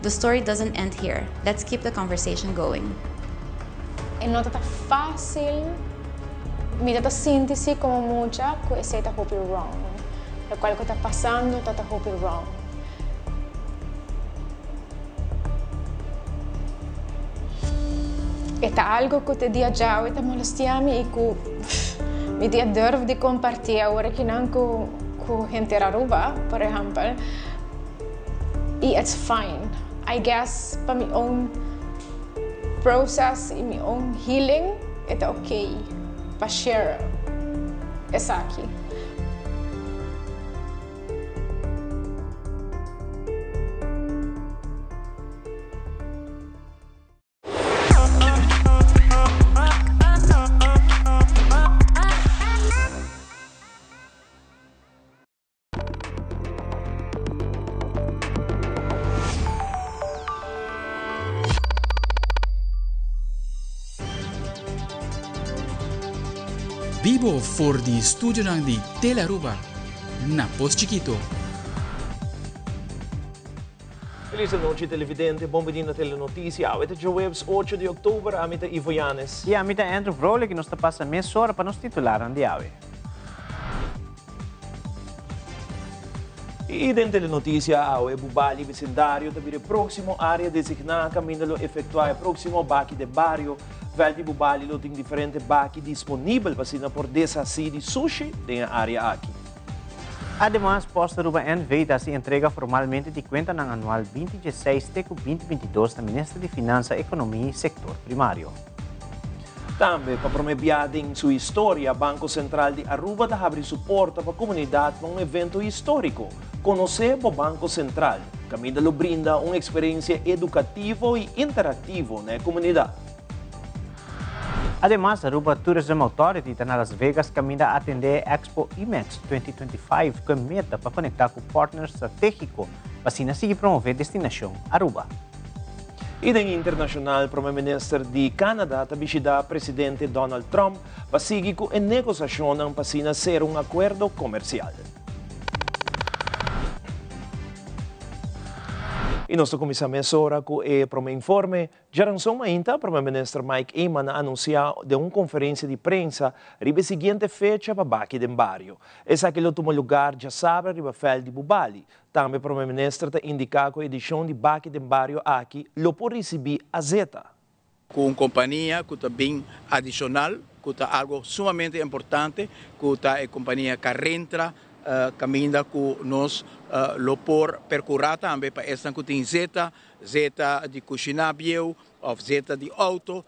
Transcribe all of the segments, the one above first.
The story doesn't end here, let's keep the conversation going. E no ta ta fácil. Mi ta ta sinti si como mucha cu esey ta hopi wrong. Locual cu ta pasando ta ta hopi wrong. E ta algo cu te dia djawe ta molestia mi y cu mi tin e durf di comparti awor akinan cu cu henter Aruba, por ehempel. Y it's fine. I guess pa mi own process y mi own healing e ta ok pa share esaki. Bibo for di studionan di Telearuba na Pos Chikito. Feliz anochi televidente, bon bini na Telenoticia. Awe ta djaweps ocho di oktober, ami ta Ivo Yanes. I ami ta Andrew Vrolijk i nos ta pasa mesora pa nos titularnan di awe. I den Telenoticia awe, Bubali Bisindario ta bira e próksimo área designá kaminda lo efektuá e próksimo baki den bario. Vèlt di Bubali lo tin diferente baki disponibel pa asina por deshasí di sushi den e área aki. Ademas, Post Aruba NV ta hasi entrega formalmente di kuentanan anual binti dieseis te ku binti bintidos na Minister di Finansa, Ekonomia i Sektor Primario. Tambe, pa prome bia den su historia, Banco Central di Aruba ta habri su porta pa comunidad pa un evento historico, Conoce bo Banco Central, caminda lo brinda un experiencia educativo y interactivo na e comunidad. Ademas, Aruba Tourism Authority ta na Las Vegas caminda a atende e Expo IMEX 2025 cu e meta pa conecta cu partners strategico pa asina sigui promove destinacion Aruba. I den internashonal Prome Minister di Canada ta bishita Presidente Donald Trump pa sigui ku e negosashonnan pa asina sera un akuerdo komersial. I nos ta kuminsá mesora ku e prome informe. Djaranson mainta Prome Minister Mike Eman a anunsiá den un konferensia di prensa riba e siguiente fecha pa baki den bario. Esaki lo tuma lugar djasabra riba vèlt di Bubali. Tambe Prome Minister ta indiká ku e edishon di Baki den Bario aki lo por risibí azeta. Ku un kompania ku ta bin adishonal ku ta algo sumamente importante ku ta e kompania Carentra kaminda ku nos lo por perkurá tambe pa esnan ku tin zeta, zeta di kushiná bieu òf zeta di outo.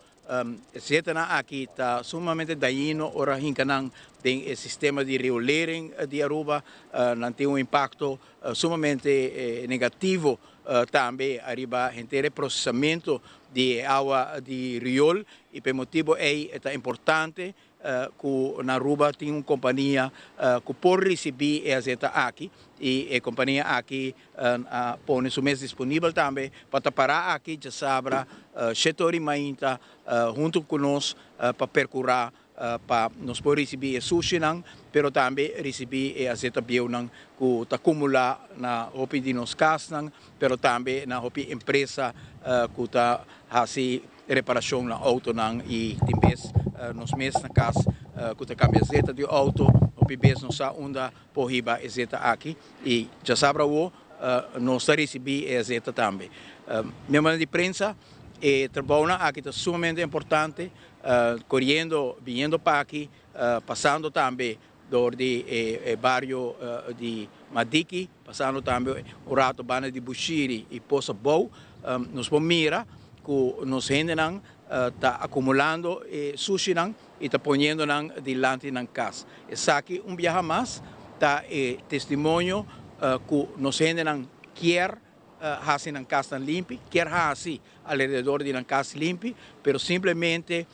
E zetanan aki ta sumamente dañino ora hinka nan den e sistema di riolering di Aruba. Nan tin un impakto sumamente negativo tambe ariba henter e prosesamento di e awa di riol i pa e motibo ei e ta importante ku na Aruba tin un kompania ku por risibí e azeta aki i e kompania aki a pone su mes disponibel tambe pa ta pará aki djasabra shete ora i mainta huntu ku nos pa perkurá pa nos por risibí e sushinan pero tambe risibí e azeta bieunan ku ta kumulá na hopi di nos kasnan pero tambe na hopi empresa ku ta hasi Reparashon na outonan i tin bes nos mes na kas ku ta kambia zeta di outo, hopi bes no sa unda por hiba e zeta aki i djasabra awo nos ta risibí e zeta tambe. Miembronan di prensa, e trabounan aki ta sumamente importante, koriendo biniendo p'aki, pasando tambe dor di e bario di Madiki, pasando tambe un rato banda di Bushiri i Posa Bou, nos por mira ku nos hendenan ta akumulando e sushinan i ta poniendo nan dilanti nan kas. Esaki un biaha mas ta e testimonio ku nos hendenan kier hasi nan kasnan limpi, kier hasi alrededor di nan kas limpi, pero simplemente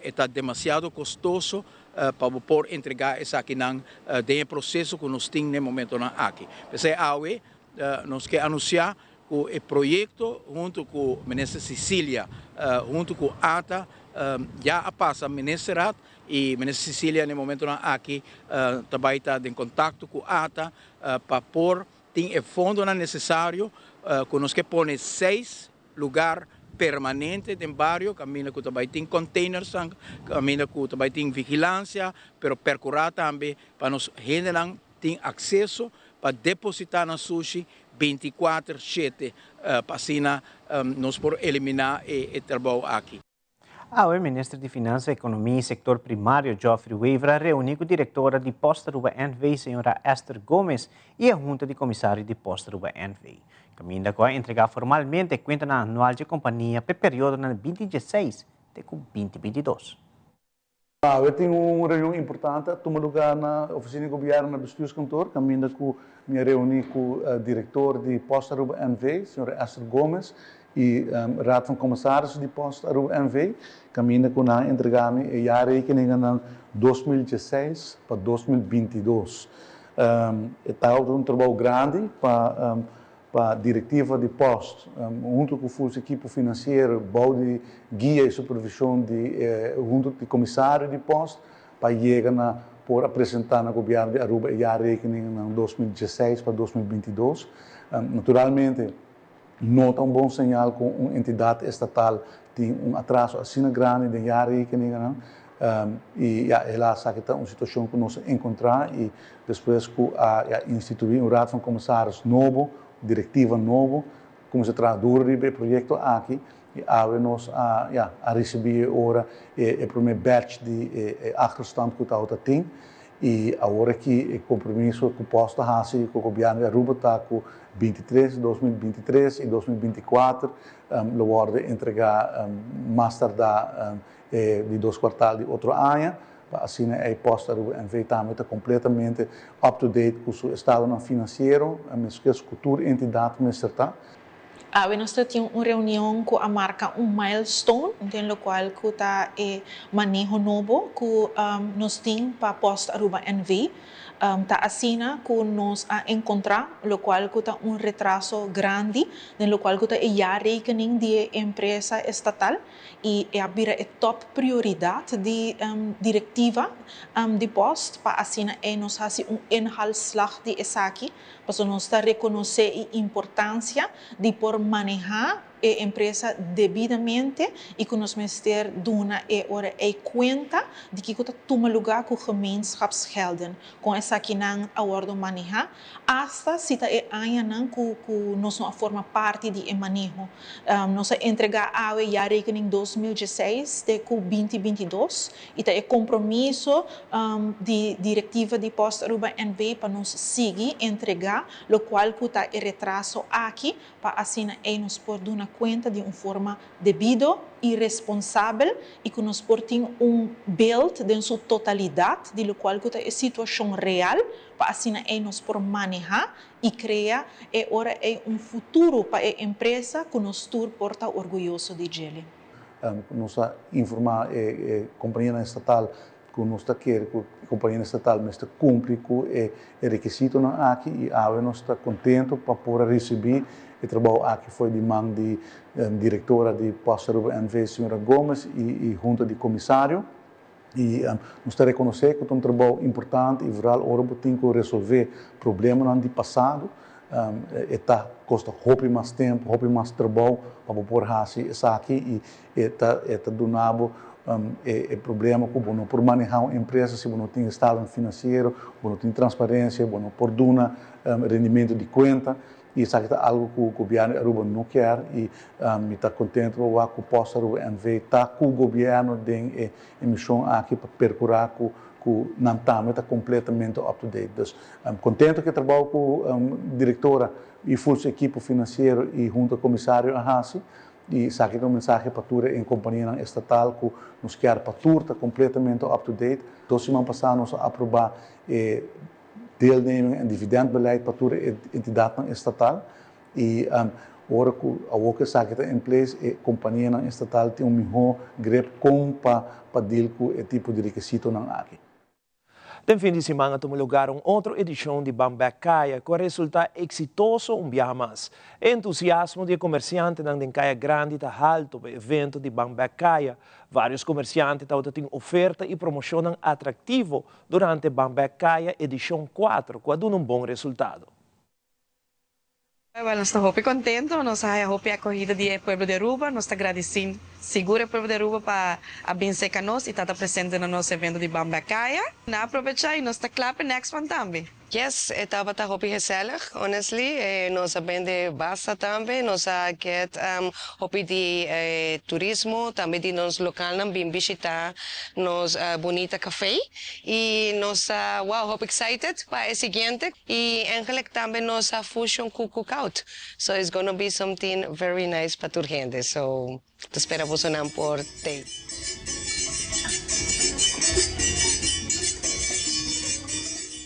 e ta demasiado kostoso pa bo por entregá esakinan den e proseso ku nos tin na e momentonan aki. P'esei awe nos ke anunsiá ku e proyekto huntu ku Minister Cicilia huntu ku ata ya a pasa Ministerraad i Minister Cicilia na e momentonan aki ta bai ta den kontakto ku ata pa por Tin e fondonan nesesario ku nos ke pone seis lugar permanente den bario kaminda ku ta bai tin containersnan, kaminda ku ta bai tin vigilansia, pero perkurá tambe pa nos hendenan tin akseso pa depositá nan sushi 24 shete pa asina nos por eliminá e trabou aki. Awe Minister di Finansa, Economia y Sector Primario Geoffrey Wever a reuni cu directora di Post Aruba NV señora Esther Gomez y e Hunta di Comisario di Post Aruba NV. Caminda cu a entrega formalmente cuentanan anual dje compania p'e periodonan 2016 te cu 2022. Awe tin un reunion importante a tuma lugar na oficina di gobierno na bestuurskantoor caminda cu mi a reuni cu director di Post Aruba NV, señora Esther Gomez, y Raad van Commissarissen di Post Aruba NV, caminda cu nan a entrega mi e jaarrekeningennan 2016 pa 2022. E ta un trabou grandi pa pa directiva di Post, hunto cu su ekipo financiero, bou di guia y supervision di hunto di comisario di Post, pa yega na por a presenta na gobierno di Aruba e jaarrekening 2016 pa 2022. Naturalmente, no ta un bon señal cu un entidad estatal tin un atraso asina grandi den jaarrekening. Y ja, helaas esaki ta un situacion cu nos a encontra y despues cu a, ja, institui un raad van commissaris nobo, directiva nobo, cuminsa traha duro riba e proyecto aki y awe nos a, ja, a ricibi ora e prome batch di e achterstand cu ta tin y awor aki e compromiso cu Post a haci cu gobierno di Aruba ta cu 23, 2023 y 2024 lo wordo entrega mas tarda di dos kwartaal di otro aña, pa asina e Post Aruba NV tambe ta completamente up to date cu su estado financiero, mescos cu tur entidad mester ta. Awe nos tin un reunion cu a marca un milestone, den locual cu ta e maneho nobo cu nos tin pa Post Aruba NV. Ta asina cu nos a encontra, locual cu ta un retraso grandi, den locual cu ta e jaarrekening di empresa estatal y a bira e top prioridad di directiva di Post pa asina e nos hasi un inhaalslag di esaki, paso nos ta reconoce e importancia di por maneha e empresa debidamente y cu nos mester duna e ora e cuenta di kico ta tuma lugar cu gemeenschapsgelden. Con esakinan a wordo maneha, hasta si ta e añanan cu nos no a forma parti di e maneho. Nos a entrega awe jaarrekening 2016 te cu 2022 y ta e compromiso di directiva di Post Aruba NV pa nos sigui entrega locual cu ta e retraso aki pa asina e nos por duna cuenta di un forma debido y responsabel y cu nos por tin un beeld den su totalidad di locual cu ta e situacion real pa asina e nos por maneha y crea e ora e un futuro pa e empresa cu nos tur por ta orguyoso di dje. Nos a informa e compania estatal cu nos ta kier cu e compania estatal mester cumpli cu e requisitonan aki y awe nos ta contento pa por ricibi e trabou aki for di man di directora di Post Aruba NV, señora Gomez, y hunta di comisario. Y nos ta reconoce cu ta un trabou importante y vooral ora bo tin cu resolve problemanan di pasado, e ta costa hopi mas tempo, hopi mas trabou pa por haci esaki y e ta duna bo e problema cu bo no por maneha un empresa si bo no tin estado financiero, bo no tin transparencia, bo no por duna rendimento di cuenta y esaki ta algo cu gobierno di Aruba no kier y mi ta contento cu Post Aruba NV ta cu gobierno den e mision aki pa percura cu nan tambe ta completamente up to date. Dus contento cu trabou cu directora y full ekipo financiero y hunto cu comisario a haci y esaki ta un mensahe pa tur e compania estatal cu nos kier pa tur ta completamente up to date. 2 siman pasa nos a aproba deelneming en dividendbeleid pa tur entidad estatal y ora cu awor cu esaki ta in place, e compania estatal tin un miho grip con pa deal cu e tipo di requisitonan aki. Den fin di siman a tuma lugar un otro edicion di Ban Bek Caya, cu a resulta exitoso un biaha mas. Entusiasmo di comerciantenan den Caya Grandi ta halto pa e evento di Ban Bek Caya. Varios comerciante tabatin oferta y promocion atractivo durante Ban Bek Caya edicion 4, cu a duna un bon resultado. Wel, nos ta hopi contento, nos a haya hopi acogida di e pueblo di Aruba, nos ta gradici sigur e pueblo di Aruba pa a bin cerca nos y ta ta presente na nos evento di Ban Bek Caya. Na aprovecha y nos ta cla p'e next one tambe. Yes, e tabata hopi gezellig, honestly. Nos a bende basta tambe, nos a get hopi di turismo, tambe di nos localnan bin bishita nos bunita cafe. Y nos ta, wow, hopi excited pa e siguiente. Y eigenlijk tambe nos a fusion cu cookout. So it's gonna be something very nice pa tur hende. So ta spera bosonan por tey.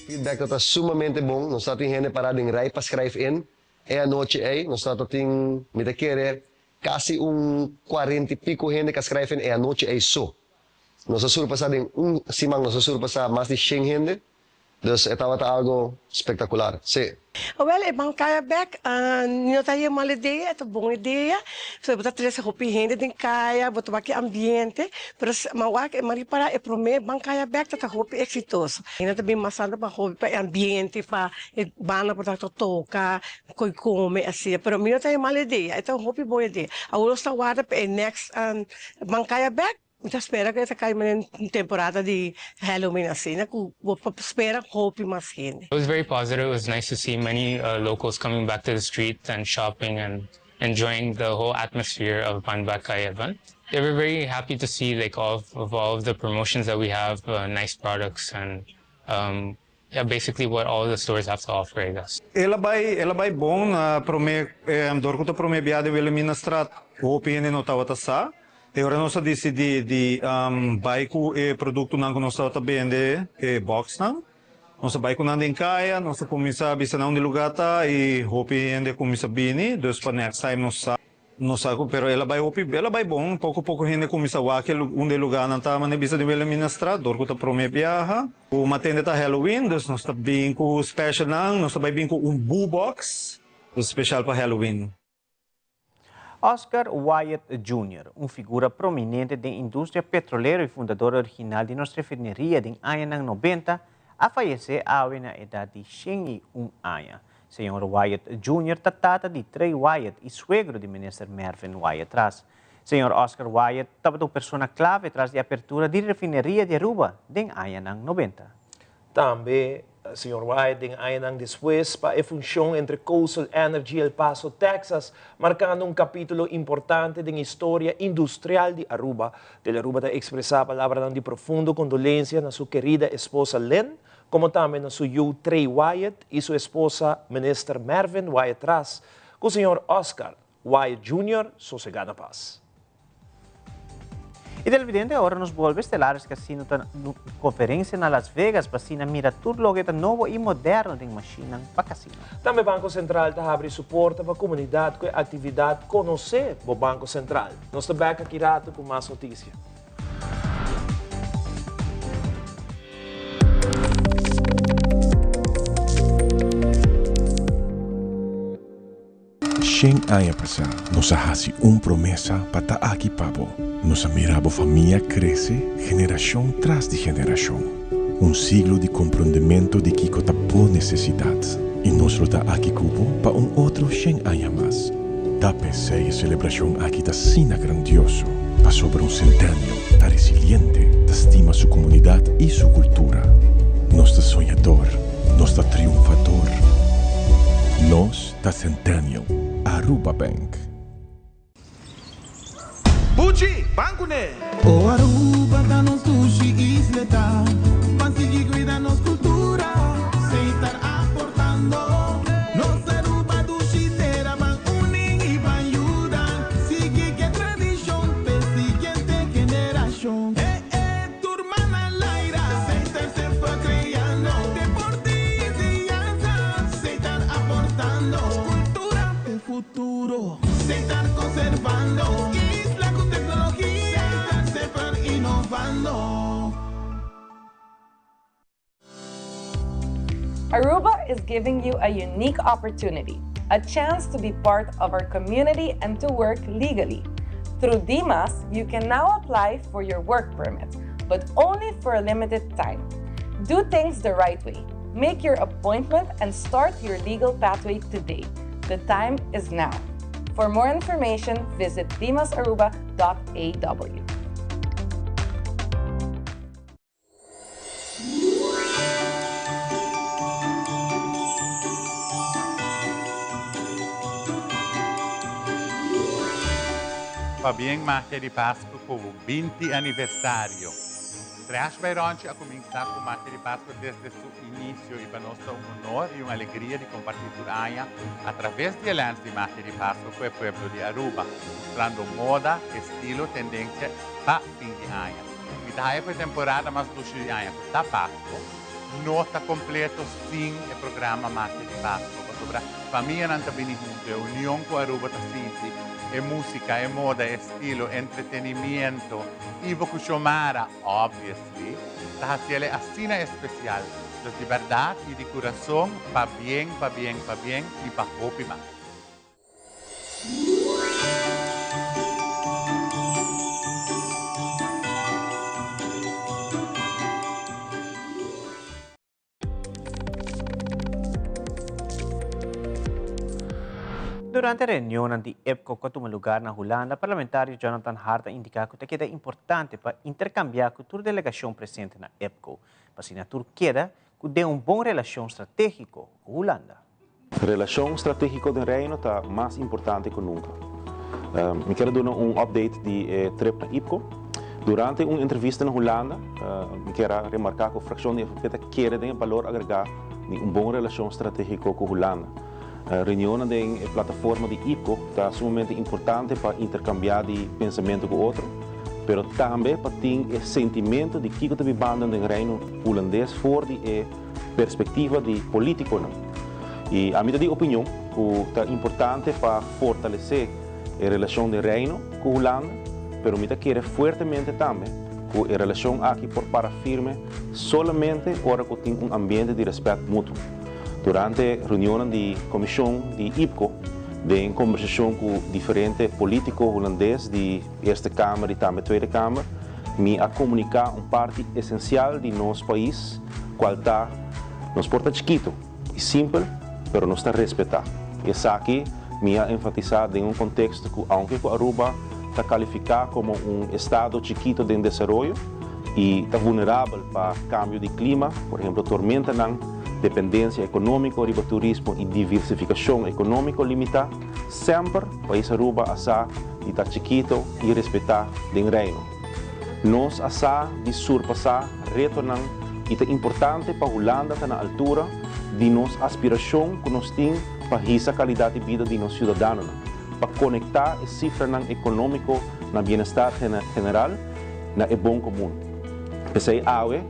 Feedback ta ta sumamente bon. Nos ta tin hende pará den rij pa schrijf in e anochi ei. Nos ta ta tin, mi ta kere, kasi un cuarenta y pico hende ka schrijf in e anochi ei so. Nos a surpasá den un siman nos a surpasá mas di shen hende. Dus e tabata algo spektakular, sí. Awel, e ban kaya bek, no ta e mal idea, e ta bon idea. Pasobra bo ta trese hopi hende den kaya, bo ta wak e ambiente. Pero mi a wak, mi a ripará e promé ban kaya bek ta ta hopi eksitoso. Hende ta bin mas tantu pa hopi pa e ambiente, pa e banda por ta toka, koi kome, asina. Pero mi no ta e mal idea, e ta un hopi bon idea. Awor nos ta warda pa e next ban kaya bek. Mi ta spera ku e ta kai manera un temporada di Halloween asina ku bo por spera hopi mas hende. It was very positive, it was nice to see many locals coming back to the street and shopping and enjoying the whole atmosphere of Ban Bak Kaya event. They were very happy to see like all of all of the promotions that we have, nice products and yeah basically what all the stores have to offer I guess. El a bai el a bai bon na prome dor ku ta prome bia den Wilhelminastraat hopi hende no tabata sa. E ora nos a disidí di bai ku e produktonan ku nos tabata bende, e bòksnan. Nos a bai ku nan den kaya, nos a kuminsá bisa nan unda e lugá ta i hopi hende a kuminsá bini. Dus pa next time nos sa. No sa ku, pero el a bai hopi, el a bai bon. Poko poko hende kuminsá wak e unda e lugánan ta, manera bisa di Wilhelminastraat, dor ku ta promé biaha. Ku matende ta Halloween, dus nos ta bin ku specialnan, nos ta bai bin ku un Boo Box, dus special pa Halloween. Oscar Wyatt Junior, un figura prominente den industria petrolero y fundador original di nos refineria den añanan nobenta, a fayece awe na edad di 101 aña. Señor Wyatt Junior ta tata di Trey Wyatt y suegro di Minister Mervin Wyatt-Ras. Señor Oscar Wyatt tabata un persona clave tras di apertura di refineria di Aruba den añanan nobenta. Tambe Señor Wyatt den añanan despues pa e funcion entre Coastal Energy El Paso, Texas, marcando un capitulo importante den historia industrial di Aruba. Telearuba ta expresa palabranan di profundo condolencia na su kerida esposa Lynn, komo tambe na su yu Trey Wyatt i su esposa Minister Mervin Wyatt Ras, ku señor Oscar Wyatt Junior sosegá na pas. I televidente, ora nos bolbe Stellaris Casino ta konferensia na Las Vegas pa asina mira tur loke ta nobo i moderno den mashinnan pa kasino. Tambe Banko Sentral ta habri su porta pa komunidat ku e aktividat Konosé bo Banko Sentral. Nos ta bèk aki ratu ku mas notisia. Shen aña pasá nos a hasi un promesa pa ta aki pa bo. Nos a mira bo famia krese generashon tras di generashon. Un siglo di komprondementu di kiko ta bo nesesidat. I nos lo ta aki ku bo pa un otro shen aña mas. Ta p'esei e selebrashon aki ta asina grandioso, pasobra un Centennial ta resiliente, ta stima su komunidat i su kultura. Nos ta soñador, nos ta triunfador. Nos ta Centennial, Aruba Bank. Buchi, ban kuné! O Aruba ta nos dushi isleta, ban sigui cuida nos cultura, Setar aportando. Nos Aruba dushi tera, ban uni y ban yuda, sigui ke tradicion p'e siguiente generacion. E e tur man al aire, Setar semper creando, deporte y enseñanza, Setar aportando, cultura p'e futuro. Setar conservando isla cu tecnologia. Setar semper innovando. Aruba is giving you a unique opportunity, a chance to be part of our community and to work legally. Through DIMAS, you can now apply for your work permit, but only for a limited time. Do things the right way. Make your appointment and start your legal pathway today. The time is now. For more information, visit dimasaruba.aw. Pabien Magia di Pasco cu bo 20 aniversario. Trash by Ronchi a cuminsa cu Magia di Pasco desde su inicio y pa nos ta un honor y un alegria di comparti tur aña a traves di e lens di Magia di Pasco cu e pueblo di Aruba, mustrando moda, estilo, tendencia pa fin di aña. Mi ta haya cu e temporada mas dushi di aña cu ta Pasco no ta completo sin e programa Magia di Pasco pasobra famianan ta bini hunto, e union cu Aruba ta sinti, e musica, e moda, e estilo, entretenimiento, Ivo cu Xiomara, obviously, ta haciele asina especial. Dus di berdad y di curason, pabien, pabien, pabien y pa hopi mas. Durante reunionnan di IPCO ku a tuma lugar na Hulanda, parlamentario Jonathan Hart a indiká ku ta keda importante pa interkambiá ku tur delegashon presente na IPCO, pa asina tur keda ku den un bon relashon stratégiko ku Hulanda. Relashon stratégiko den Reino ta mas importante ku nunka. Mi kier a duna un update di e trip na IPCO. Durante un entrevista na Hulanda, mi kier a remarká ku frakshon di FNP ta kere den e balor agregá di un bon relashon stratégiko ku Hulanda. Reunionnan den e plataforma di IPCO ta sumamente importante pa interkambiá di pensamentu ku otro, pero tambe pa tin e sentimentu di kiko ta bibando den Reino Hulandes for di e perspektiva di polítikonan. I ami ta di opinion ku ta importante pa fortalesé e relashon den Reino ku Hulanda, pero mi ta kere fuertemente tambe ku e relashon aki por para firme solamente ora ku tin un ambiente di rèspèt mutuo. Durante reunionnan di komishon di IPCO, den kombersashon ku diferente polítiko hulandes di Eerste Kamer i tambe Tweede Kamer, mi a komuniká un parti esensial di nos pais, kual ta, nos por ta chikitu i simpel, pero nos ta respetá. Esaki mi a enfatisá den un konteksto ku aunke ku Aruba ta kalifiká komo un estado chikitu den desaroyo i ta vulnerabel pa kambio di klima, por ehemplo tormentanan, dependensia ekonómiko riba turismo i diversifikashon ekonómiko limitá, semper pais Aruba a sa di ta chikito i respetá den Reino. Nos a sa di surpasá retonan i ta importante pa Hulanda ta na altura di nos aspirashon ku nos tin pa hisa kalidat di bida di nos siudadanonan, pa konektá e sifranan ekonómiko na bienestar general na e bon komun. P'esei awe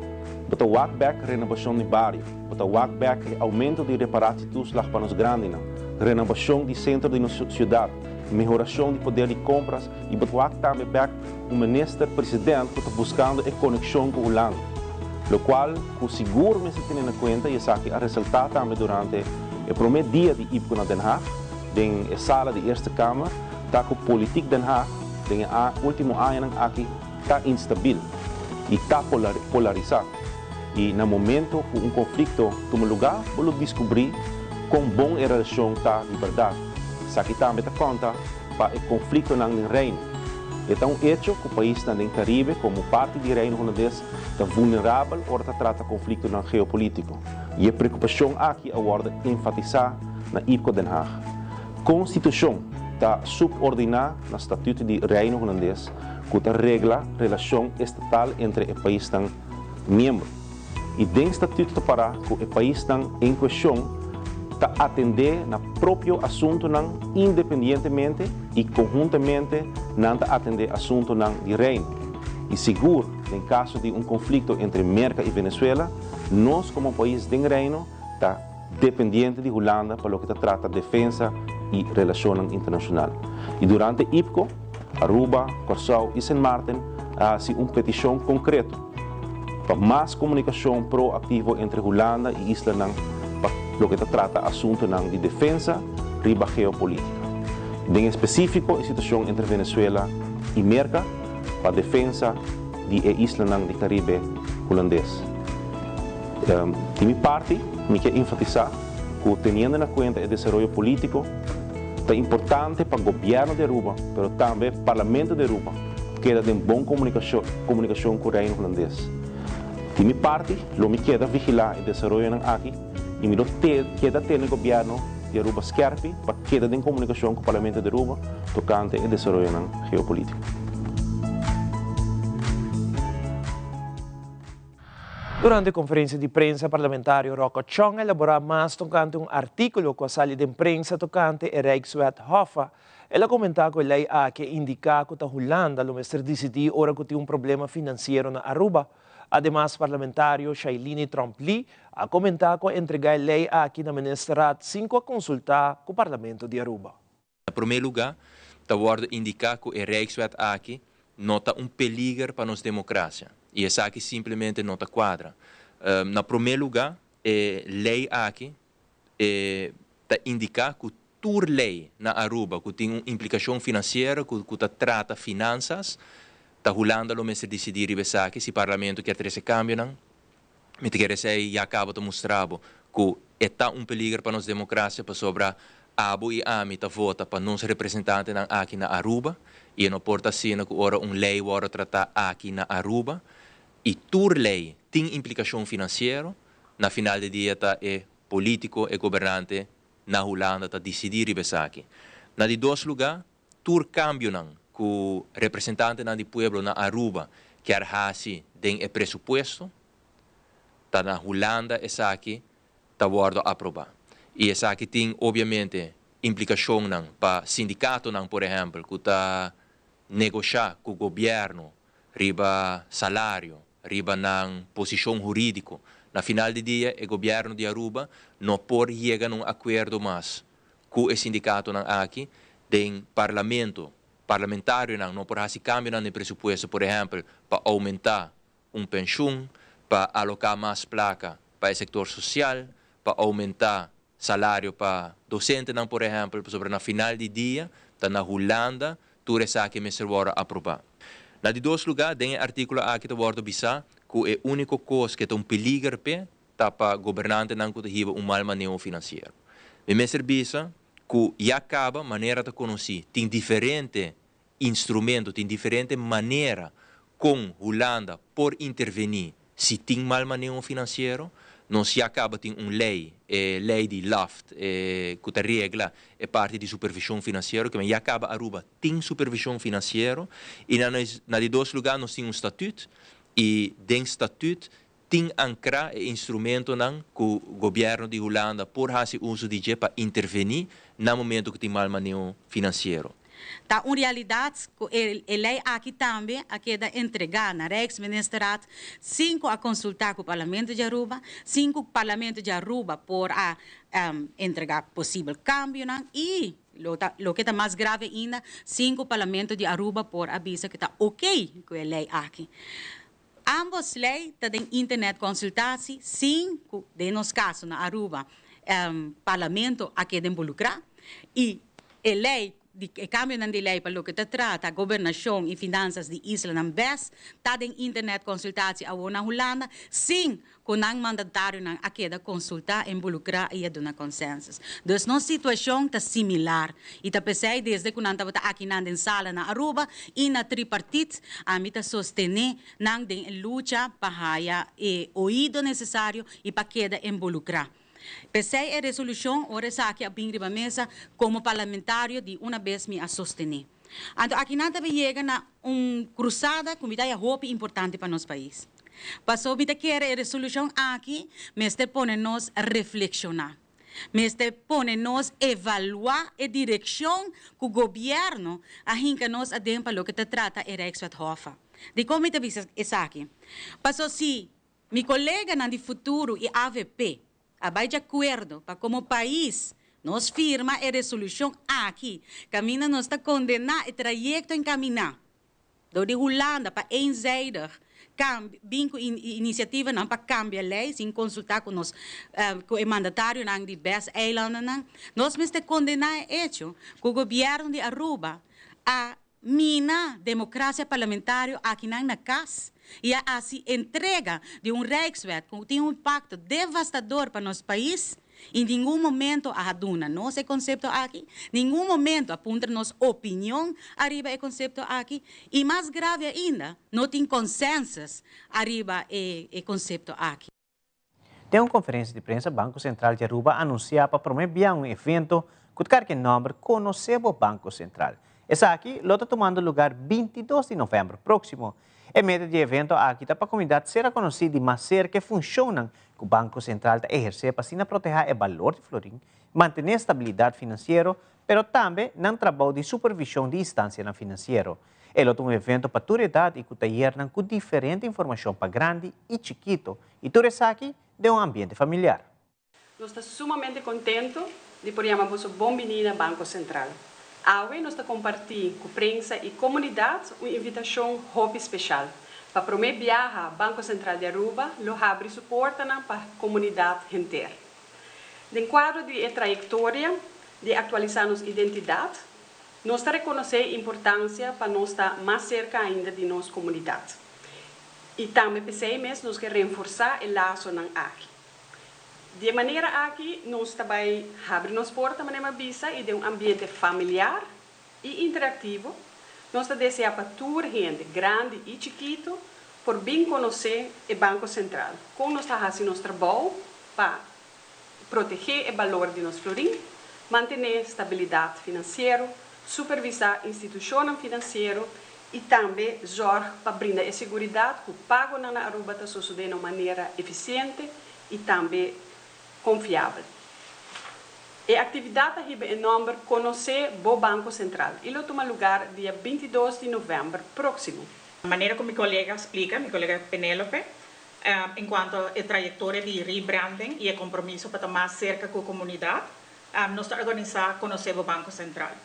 bo ta wak bèk renobashon di bario, bo ta wak bèk e oumento di reparatietoeslag pa nos grandinan, renobashon di sentro di nos siudat, mehorashon di poder di kompras i bo ta wak tambe bèk un minister president ku ta buskando e konekshon ku Hulanda. Lokual ku sigur mester tene na kuenta i esaki a resaltá tambe durante e promé dia di IPCO na Den Haag den e sala di Eerste Kamer ta ku politik Den Haag den e último añanan aki ta instabil i ta polarisá i na momento ku un konflikto tuma lugá bo lo diskubrí kon bon e relashon ta di bèrdat. Esaki tambe ta konta pa e konfliktonan den Reino. E ta un echo ku paisnan den Karibe komo parti di Reino Hulandes ta vulnerabel ora ta trata konfliktonan geopolítiko i e preokupashon aki a wòrdu enfatisá na IPCO Den Haag. Konstitushon ta subordiná na Statuto di Reino Hulandes ku ta regla relashon estatal entre e paisnan miembro. I den Statuto ta pará ku e paisnan en kueshon ta atendé na propio asuntunan independientemente i konhuntamente nan ta atendé asuntunan di Reino. I sigur den kaso di un konflikto entre Merka i Venezuela, nos komo pais den Reino ta dependiente di Hulanda pa loke ta trata defensa i relashonnan internashonal. I durante IPCO, Aruba, Kòrsou i Sint Maarten a hasi un petishon konkreto pa mas komunikashon proaktivo entre Hulanda i islanan pa loke ta trata asuntunan di defensa riba geopolítika. Den espesífiko e situashon entre Venezuela i Merka pa defensa di e islanan di Karibe Hulandes. Di mi parti, mi ke enfatisá. ku teniendo na kuenta e desaroyo polítiko, ta importante pa gobièrnu di Aruba, pero tambe Parlamento di Aruba keda den bon komunikashon ku Reino Hulandes. Di mi parti lo mi keda vigilá e desaroyonan aki i mi lo keda tene gobièrnu di Aruba skèrpi pa keda den komunikashon ku Parlamento di Aruba tokante e desaroyonan geopolítiko. Durante konferensia di prensa parlamentario Rocco Chong a elaborá mas tokante un artíkulo ku a sali den prensa tokante e Rijkswet Hoffa. El a komentá ku e lei aki a indiká ku ta Hulanda lo mester disidí ora ku tin un problema finansiero na Aruba. Ademas parlamentario Shailini Tromp-Lee a komentá ku a entregá e lei aki na ministerraad sin ku a konsultá ku parlamento di Aruba. Na promé lugá, ta wòrdu indiká ku e Rijkswet aki no ta un peliger pa nos demokrasia, i esaki simplemente no ta kuadra. Na promé lugá, e lei aki e ta indiká ku tur lei na Aruba ku tin un implikashon finansiero, ku ku ta trata finansas, ta Hulanda lo mester disidí riba esaki si Parlamento kier trese kambionan. Mi ta kere esei ya kaba ta mustra bo ku e ta un peliger pa nos demokrasia pasobra abo i ami ta vota pa nos representantenan aki na Aruba i e no por ta asina ku ora un lei wòrdu tratá aki na Aruba i tur lei tin implikashon finansiero, na final di dia ta e polítiko, e gobernante na Hulanda ta disidí riba esaki. Na di dos lugá, Tur kambionan ku representantenan di pueblo na Aruba kier hasi den e presupuesto, ta na Hulanda esaki ta wòrdu aprobá. I esaki tin obviamente implikashonnan pa sindikatonan por ehèmpel ku ta negoshá ku gobièrnu riba salario, riba nan posishon hurídiko. Na final di dia e gobièrnu di Aruba no por yega na un akuerdo mas ku e sindikatonan aki den parlamento. Parlamentarionan no por hasi kambionan den presupuesto, por ehèmpel pa oumentá un penshun, pa aloká mas plaka pa e sektor sosial, pa oumentá salario pa dosentenan por ehèmpel, pasobra na final di dia ta na Hulanda tur esaki mester wòrdu aprobá. Na di dos lugá, den e artíkulo aki ta wòrdu bisá ku e úniko kos ke ta un peliger p'e ta pa gobernantenan ku ta hiba un mal maneho finansiero. Mi mester bisa ku ya kaba manera ta konosí tin diferente instrumento, tin diferente manera kon Hulanda por intervení si tin mal maneho finansiero. Nos ya kaba tin un lei, e lei di LAFT, e ku ta regla e parti di supervishon finansiero, kimen ya kaba Aruba tin supervishon finansiero. I na na di dos lugá nos tin un statüt i den statüt tin ankrá e instrumentonan ku gobièrnu di Hulanda por hasi uso di dje pa intervení na momento ku tin mal maneho finansiero. Ta un realidat ku e e lei aki tambe a keda entregá na Rijksministerraad sin ku a konsultá ku Parlamento di Aruba, sin ku Parlamento di Aruba por a entregá posibel kambionan i, lo ta loke ta mas grave ainda, sin ku Parlamento di Aruba por a bisa ku ta oké ku e lei aki. Ambos lei ta den internet consultatie sin cu den nos caso na Aruba Parlamento a keda involucra y e lei di e cambionan di lei pa loke ta trata gobernacion y finanzas di islanan bes ta den internet consultatie awor na Hulanda sin cu nan mandatarionan a keda consulta, involucra y a duna consensus. Dus nos situacion ta similar y ta pesey desde cu nan tabata akinan den sala na Aruba y na tripartiet ami ta sostene nan den e lucha pa haya e oido necesario y pa keda involucra. Pesey e resolucion ora esaki a bin riba mesa como parlamentario di una bes mi a sostene. Anto akinan ta bin yega na un cruzada cu mi ta haya hopi importante pa nos pais. Paso mi ta kere e resolucion aki mester pone nos reflexiona. Mester pone nos evalua e direccion cu gobierno a hinca nos aden pa loke ta trata e Rijkswet Hoffa. Dicon mi ta bisa esaki? Paso si mi coleganan di Futuro y avp a bai di acuerdo pa como pais nos firma e resolucion aki caminda nos ta condena e trayecto encamina Dor di Hulanda pa eenzijdig bin ku inisiativanan pa kambia lei sin konsultá ku nos ku e mandatarionan di bes eilandennan, nos mester kondená e echo ku gobièrnu di Aruba a mina demokrasia parlamentario akinan na kas i a hasi entrega di un Rijkswet ku tin un impakto devastador pa nos pais. Y ningun momento a duna nos e concepto aki, ningun momento a puntra nos opinion ariba e concepto aki, y mas grave ainda, no tin consensus ariba e concepto aki. Den un conferencia di prensa, Banco Central di Aruba a anuncia pa prome bia un evento cu ta carga e nomber Conoce bo Banco Central. Esaki lo ta tumando lugar 22 di november proximo. E meta di e evento aki ta pa comunidad sera conoci di mas cerca e funcionnan cu Banco Central ta eherce pa asina proteha e balor di florin, mantene stabilidad financiero, pero tambe nan trabou di supervision di instancianan financiero. E lo ta un evento pa tur edad y cu tayernan cu diferente informacion pa grandi y chikito y tur esaki den un ambiente familiar. Nos ta sumamente contento di por yama boso bon bini na Banco Central. Awe nos ta comparti cu prensa y comunidad un invitacion hopi special. Pa prome biaha Banco Central di Aruba lo habri su portanan pa comunidad henter. Den cuadro di e trayectoria di actualisa nos identidad, Nos ta rekonosé e importansia pa nos ta mas serka ainda di nos komunidat. I tambe p'esei mes nos ke renforsá e lasonan aki. Di e manera aki nos ta bai habri nos porta, manera mi a bisa, i den un ambiente familiar i interaktivo, nos ta deseá pa tur hende, grandi i chikitu, por bin konosé e Banko Sentral, kon nos ta hasi nos trabou pa protegé e balor di nos florin, mantené stabilidat finansiero, supervisá institushonnan finansiero i tambe zòrg pa brinda e seguridat ku pagonan na Aruba ta sosodé na un manera efisiente i tambe konfiabel. E aktividat ta hiba e nòmber Konosé bo Banko Sentral i lo tuma lugar dia 22 di novèmber próksimo. Manera ku mi kolega a splika, mi kolega Penelope, En cuanto e trayectoria di rebranding y e compromiso pa ta mas cerca cu comunidad, nos ta organisa Conoce bo Banco Central.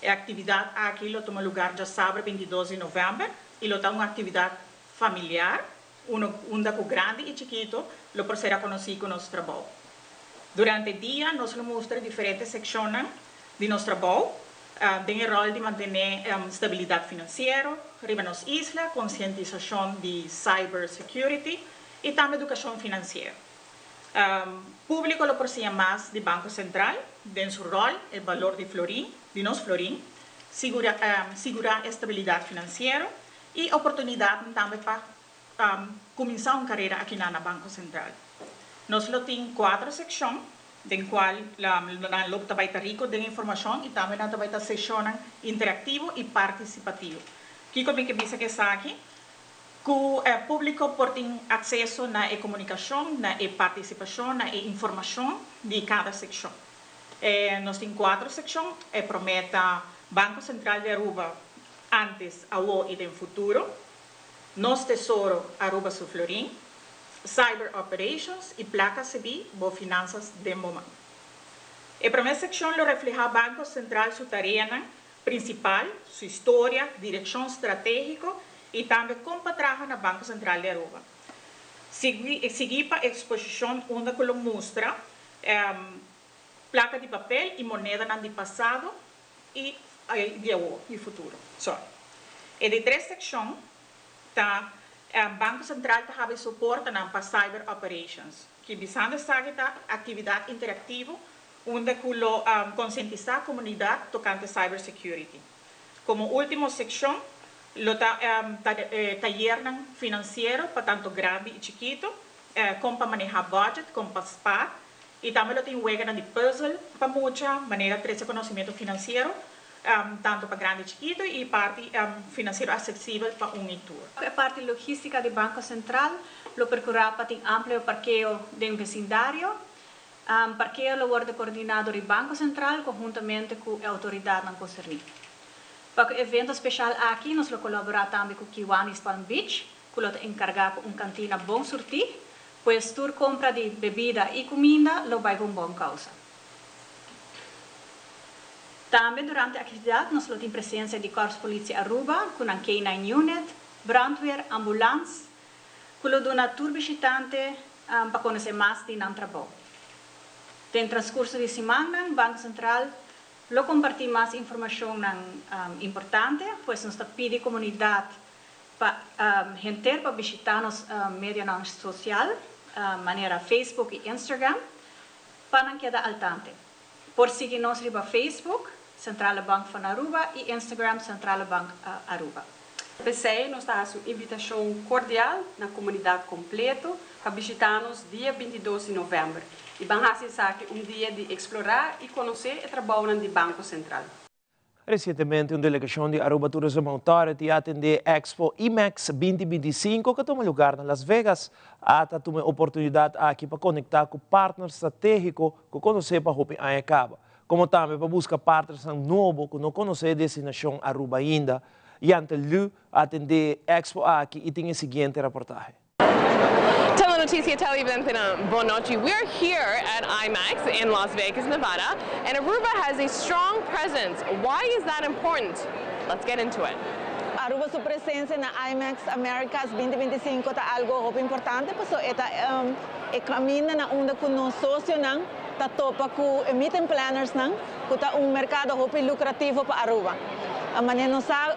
E actividad aki lo tuma lugar djasabra 22 di november y lo ta un actividad familiar, uno unda cu grandi y chikito lo por sera conoci cu nos trabou. Durante dia nos lo mustra diferente seccionnan di nos trabou den e rol di mantene stabilidad financiero riba nos isla, concientisacion di cyber security y tambe educacion financiero. Publico lo por siña mas di Banco Central den su rol, e balor di florin, di nos florin, sigura sigura e stabilidad financiero y oportunidadnan tambe pa cuminsa un carera akinan na Banco Central. Nos lo tin cuatro seccion den cual nan lo ta bay ta rico den informacion y tambe nan ta bay ta sesionnan interactivo y participativo. Kico mi ke bisa cu esaki? Cu e publico por tin acceso na e comunicacion, na e participacion, na e informacion di cada seccion. Nos tin cuatro seccion, e prome ta Banco Central di Aruba antes, awo y den futuro, Nos Tesoro Aruba su florin, Cyber Operations y Placa Cibí bo finansas den bo man. E prome seccion lo refleha Banco Central su tareanan principal, su historia, direccion strategico y tambe con pa traha na Banco Central di Aruba. Sigui sigui pa exposicion unda cu lo mustra placa di papel y monedanan di pasado y di awor y futuro. Sorry. E di tres seccion ta Banco Central ta habri su portanan pa cyber operations. Ki bisando esaki ta actividad interactivo unda cu lo concientisa comunidad tocante cyber security. Como ultimo seccion lo ta tayernan financiero pa tanto grandi y chikito, con pa maneha budget, con pa spaar y tambe lo tin weganan di puzzel pa mucha, manera trece conocimento financiero tanto pa grandi y chikito y parti financiero accesibel pa un y tur. E parti logistica di Banco Central lo percura pa tin amplio parkeo den vecindario. Parkeo lo wordo coordina dor di Banco Central conhuntamente cu e autoridadnan concerni. Pa cu e evento special aki nos lo colabora tambe cu Kiwanis Palm Beach cu lo ta encarga cu un cantina bon surti, pues tur compra di bebida y cuminda lo bay pa un bon causa. Tambe durante actividad nos lo tin presencia di Korps Politie Aruba cu nan K-nine Unit, brandweer, ambulans cu lo duna tur bishitante pa conoce mas di nan trabou. Den transcurso di simannan Banco Central lo comparti mas informacionnan importante, pues nos ta pidi comunidad pa henter pa bishita nos medianan social manera Facebook y Instagram. pa nan keda al tanto. Por sigui nos riba Facebook, Centrale Bank van Aruba y Instagram Centrale Bank Aruba. P'esey nos ta haci un invitacion cordial na comunidad completo pa bishita nos dia 22 di november y ban haci esaki un dia di explora y conoce e trabounan di Banco Central. Recientemente un delegacion di Aruba Tourism Authority a atende Expo IMEX 2025 cu a tuma lugar na Las Vegas. ATA a tuma e oportunidad aki pa conecta cu partner strategico cu conoce pa hopi aña caba, como tambe pa busca partnersnan nobo cu no conoce e destinacion Aruba ainda. Yante Lu a atende Expo aki y tin e siguiente reportahe. Telenoticia televidentenan, bon nochi. We are here at IMAX in Las Vegas, Nevada, and Aruba has a strong presence. Why is that important? Let's get into it. Aruba su presencia na IMAX Americas 2025 ta algo hopi importante paso e ta e caminda na unda cu nos socionan ta topa cu e meeting planners nan cu ta un mercado hopi lucrativo pa Aruba. Manera nos sa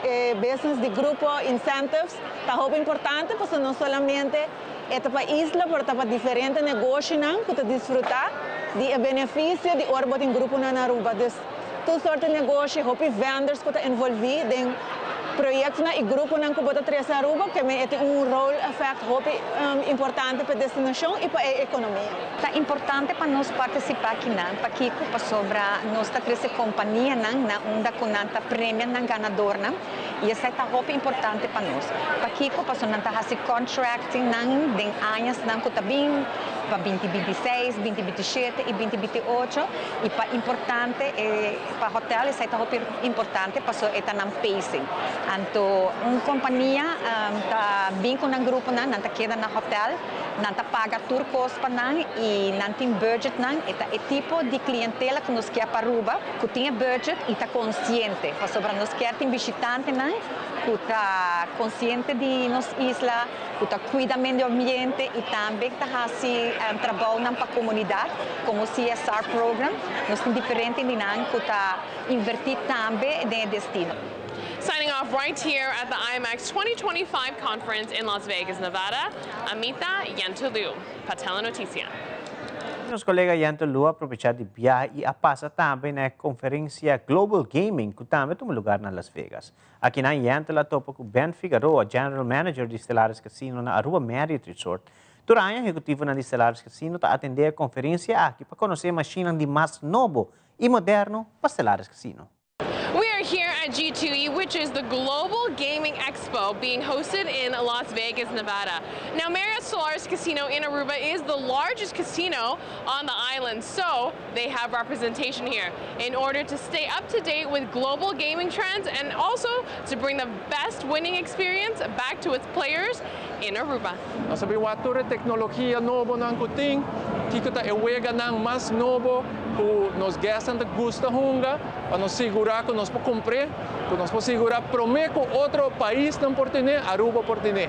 e business di grupo incentives ta hopi importante pasobra no solamente e ta pa isla pero ta pa diferente negoshinan cu ta disfruta di e beneficio di ora bo tin gruponan na Aruba. Dus tur soort di negoshi, hopi vendors cu ta envolvi den proyectonan y gruponan cu bo ta trece Aruba ke men e tin un rol effect hopi importante pa e destinacion y pa e economia. Ta importante pa nos participa akinan, pakico? Pasobra nos ta trece companianan na unda cu nan ta premia nan ganadornan y esai ta hopi importante pa nos. Pakico? Pasobra nan ta haci contracting nan den añasnan cu ta bin pa binti binti seis, binti binti shete y binti binti ocho y pa importante e pa hotel esai ta hopi importante pasobra e ta nan pacing. Anto un compania ta bin cu nan gruponan, nan ta keda na hotel. Nan ta paga tur kos pa nan y nan tin budget nan. E ta e tipo di clientela cu nos kier pa Aruba, cu tin e budget y ta consciente. Pasobra nos kier tin bishitantenan cu ta consciente di nos isla, cu ta cuida medio ambiente y tambe ta haci trabounan pa comunidad, como CSR program. Nos tin diferente di nan cu ta inverti tambe den e destino. Signing off right here at the IMAX 2025 conference in Las Vegas, Nevada, Amita Yantelu, pa Telenoticia. Nos colega Yantelu a aprovecha di biaha y a pasa tambe na e conferencia Global Gaming cu tambe a tuma lugar na Las Vegas. Akinan Yantelu a topa cu Ben Figaroa, General Manager di Stellaris Casino na Aruba Marriott Resort. Tur aña ehecutivonan di Stellaris Casino ta atende e conferencia aki pa conoce e mashinnan di mas nobo y moderno pa Stellaris Casino. We are here at G2E, which is the Global Gaming Expo being hosted in Las Vegas, Nevada. Now, Marriott Stellaris Casino in Aruba is the largest casino on the island, so they have representation here in order to stay up to date with global gaming trends and also to bring the best winning experience back to its players in Aruba. Nos a bin wak tur e tecnologia nobonan cu tin, kico ta e weganan mas nobo cu nos guestnan ta gusta hunga, pa nos sigura cu nos por cumpr'e, cu nos por sigura prome cu otro paisnan por tene, Aruba por tene.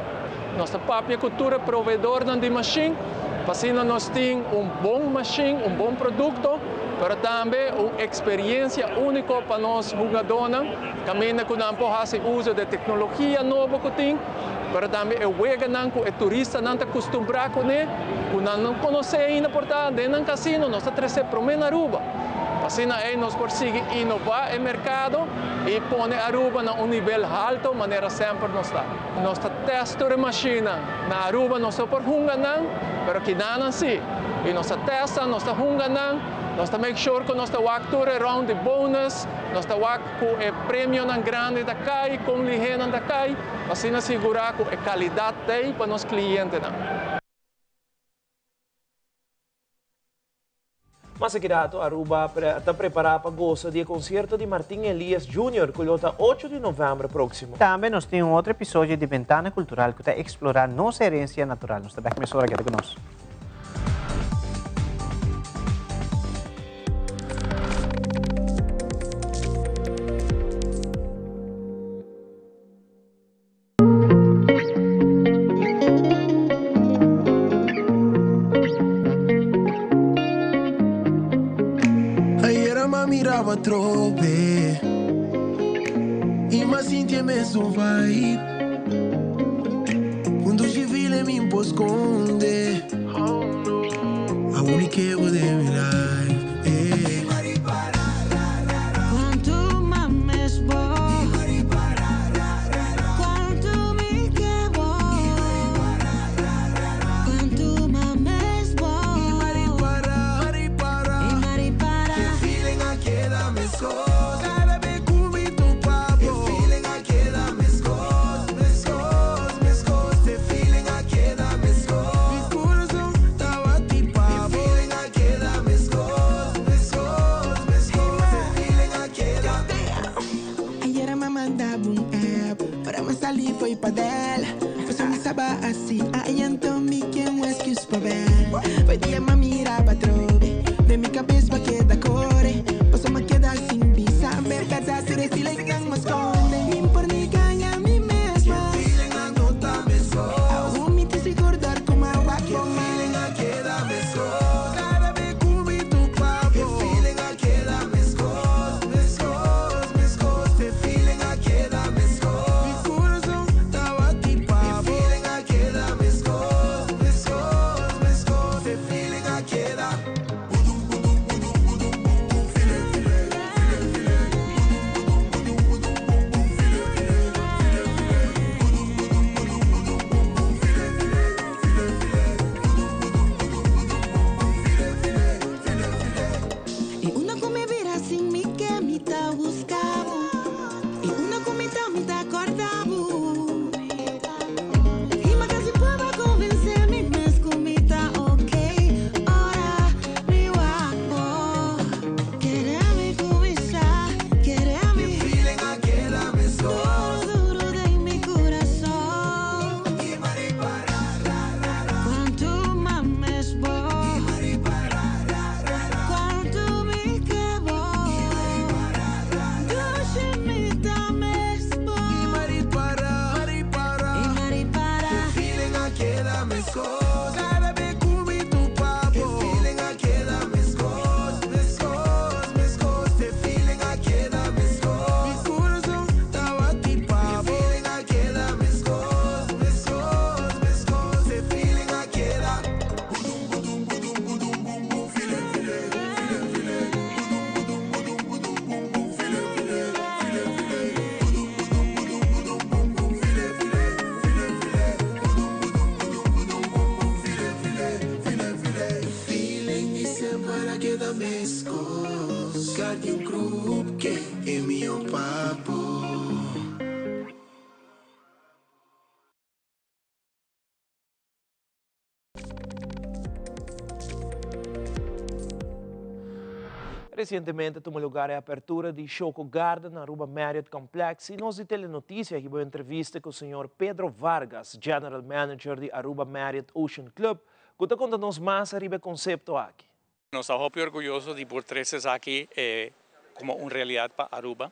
Nos ta papia cu tur e proveedornan di machine, pa asina nos tin un bon machine, un bon producto, pero tambe un experiencia unico pa nos hungadornan, caminda cu nan por haci uzo di e tecnologia nobo cu tin, pero tambe e weganan cu e turistanan ta custumbrá cuné, cu nan no conoce ainda por ta den nan casino, nos ta trece prome na Aruba. Asina ei nos por sigui inova e mercado y pone Aruba na un nivel halto manera semper nos ta. Nos ta test tur e machinenan. Na Aruba nos no por hunga nan, pero kidanan si. Y nos ta testa, nos ta hunga nan, nos ta make sure cu nos ta wak tur e round di bonus, nos ta wak cu e premionan grandi ta cay, con lihenan ta cay. Asina sigurá ku e kalidat t'ei pa nos klientenan. Mas aki rato Aruba ta prepará pa gosa di e konsierto di Martin Elias Junior ku lo ta ocho di novèmber próksimo. Tambe nos tin un otro episodio di Bentana Cultural ku ta eksplorá nos herensia natural. Nos ta bèk mesora, keda ku nos. Ayera m'a mirabo atrobe Y m'a sinti e mesun vibe Un dushi feeling mi por sconde. Awor mi ke bo den mi life, eh. Cuanto mames bo Cuanto mi ke bo Cuanto mames bo E feeling a keda mescos Cada be cu mi topa bo E feeling a keda mescos, mescos, mescos E feeling a keda mescos Mi corazon ta bati pa bo E feeling a keda mescos, mescos, mescos E feeling a keda Ayera m'a manda bo un app Ora m'a sali fo'i padel Paso mi saba asi Ai anto mi ke un excuse pa bel Fo'i dia m'a mira bo atrobe Den mi cabes b'a keda core Paso m'a keda sin bisa Be casa tur e feeling nan m'a sconde Mi por ni gaña mi mesma E feeling a no ta mescos Awo mi ta sigur dor cu m'a wak E bo man feeling a keda mescos Cada be cu mi topa bo E feeling a keda mescos, mescos, mescos E feeling a keda mescos Mi corazon ta bati pa bo E feeling a keda mescos, mescos, mescos E feeling a keda Budum budum budum budum bum bum feeling feeling feeling feeling Budum budum budum budum bum bum feeling feeling feeling feeling Budum budum budum budum bum bum feeling feeling feeling feeling Budum budum budum budum bum bum feeling feeling feeling feeling Y unda cu mi bira sin mi ke mi ta busca bo Y unda cu mi ta mi ta corda bo Y mi casi por convence mi mes cu mi ta ok Ora mi wak bo Kere mi cuminsa kere mi E feeling a keda mescos Duro duro den mi curason Cuanto mames bo Cuanto mi ke bo Dushi mi ta mes bo E feeling a keda mescos Cada be cu mi topa bo E feeling a keda mescos, mescos, mescos E feeling a keda mescos Mi corazon ta bati pa bo E feeling a keda mescos, mescos, mescos E feeling a keda Budum budum budum budum bum bum feeling feeling feeling feeling Budum budum budum budum bum bum feeling feeling feeling feeling Budum budum budum budum bum bum feeling feeling feeling feeling Budum budum budum budum bum bum feeling feeling feeling feeling E feeling y semper a keda mescos Guardian Group ke e mihor pa bo. Recientemente a tuma lugar e apertura di Shoco Garden na Aruba Marriott Complex y nos di Telenoticia hiba un entrevista cu señor Pedro Vargas, General Manager di Aruba Marriott Ocean Club, cu ta conta nos mas ariba e concepto aki. Nos ta hopi orguyoso di por trece esaki como un realidad pa Aruba.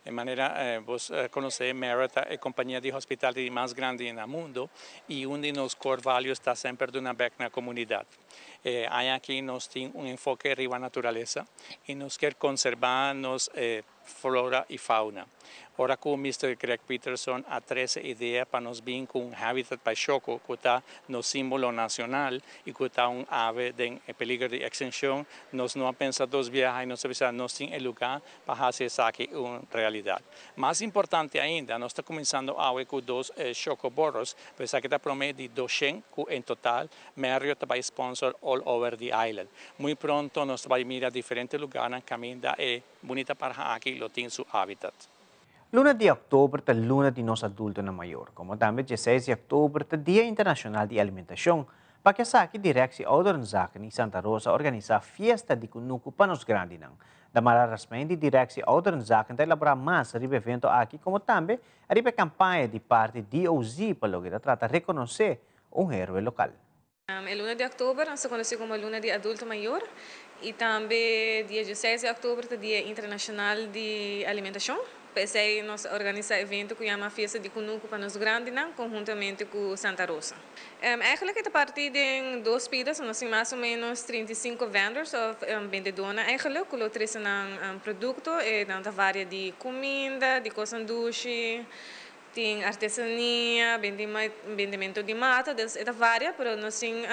E manera bos conoce Marriott ta e compania di hospitality mas grandi na mundo y un di nos core values ta semper duna bek na comunidad. E aña aki nos tin un enfoke riba naturalesa y nos kier conserba nos flora y fauna. Ora cu Mister Greg Peterson a trece idea pa nos bin cu un habitat pa Shoco cu ta nos simbolo nacional y cu ta un ave den peligro di extincion, nos no a pensa dos biaha y nos a bisa nos tin e lugar pa haci esaki un realidad. Mas importante ainda, nos ta cuminsando awe cu dos Shoco Burrows, pero esaki ta prome di doshen cu en total Marriott ta bay sponsor all over the island. Muy pronto nos ta bay mira diferente lugarnan caminda e Bunita parha aki lo tin su habitat. Luna di òktober ta luna di nos adultonan mayor, komo tambe dieseis di òktober ta Dia Internashonal di Alimentashon. Pa ke esaki Directie Ouderenzaken i Santa Rosa a organisá Fiesta di Kunuku pa nos grandinan. Damara Rasmijn di Directie Ouderenzaken ta elaborá mas riba e evento aki komo tambe riba e kampaña di parti DOZ pa loke ta trata rekonosé un héroe lokal. E luna di òktober nos ta konosí komo luna di adulto mayor i tambe dia dieseis di òktober ta dia internashonal di alimentashon. Pa esei nos a organisá evento ku yama Fiesta di Kunuku pa nos grandinan konhuntamente ku Santa Rosa. Eigenlijk e ta partí den dos pida, so nos tin mas o ménos 35 vendors òf bendedónan eigenlijk ku lo trese nan produkto. E nan ta varia di kuminda, di kosnan dushi. Tin artesania, bendimento di mata, dus e ta varia, pero nos tin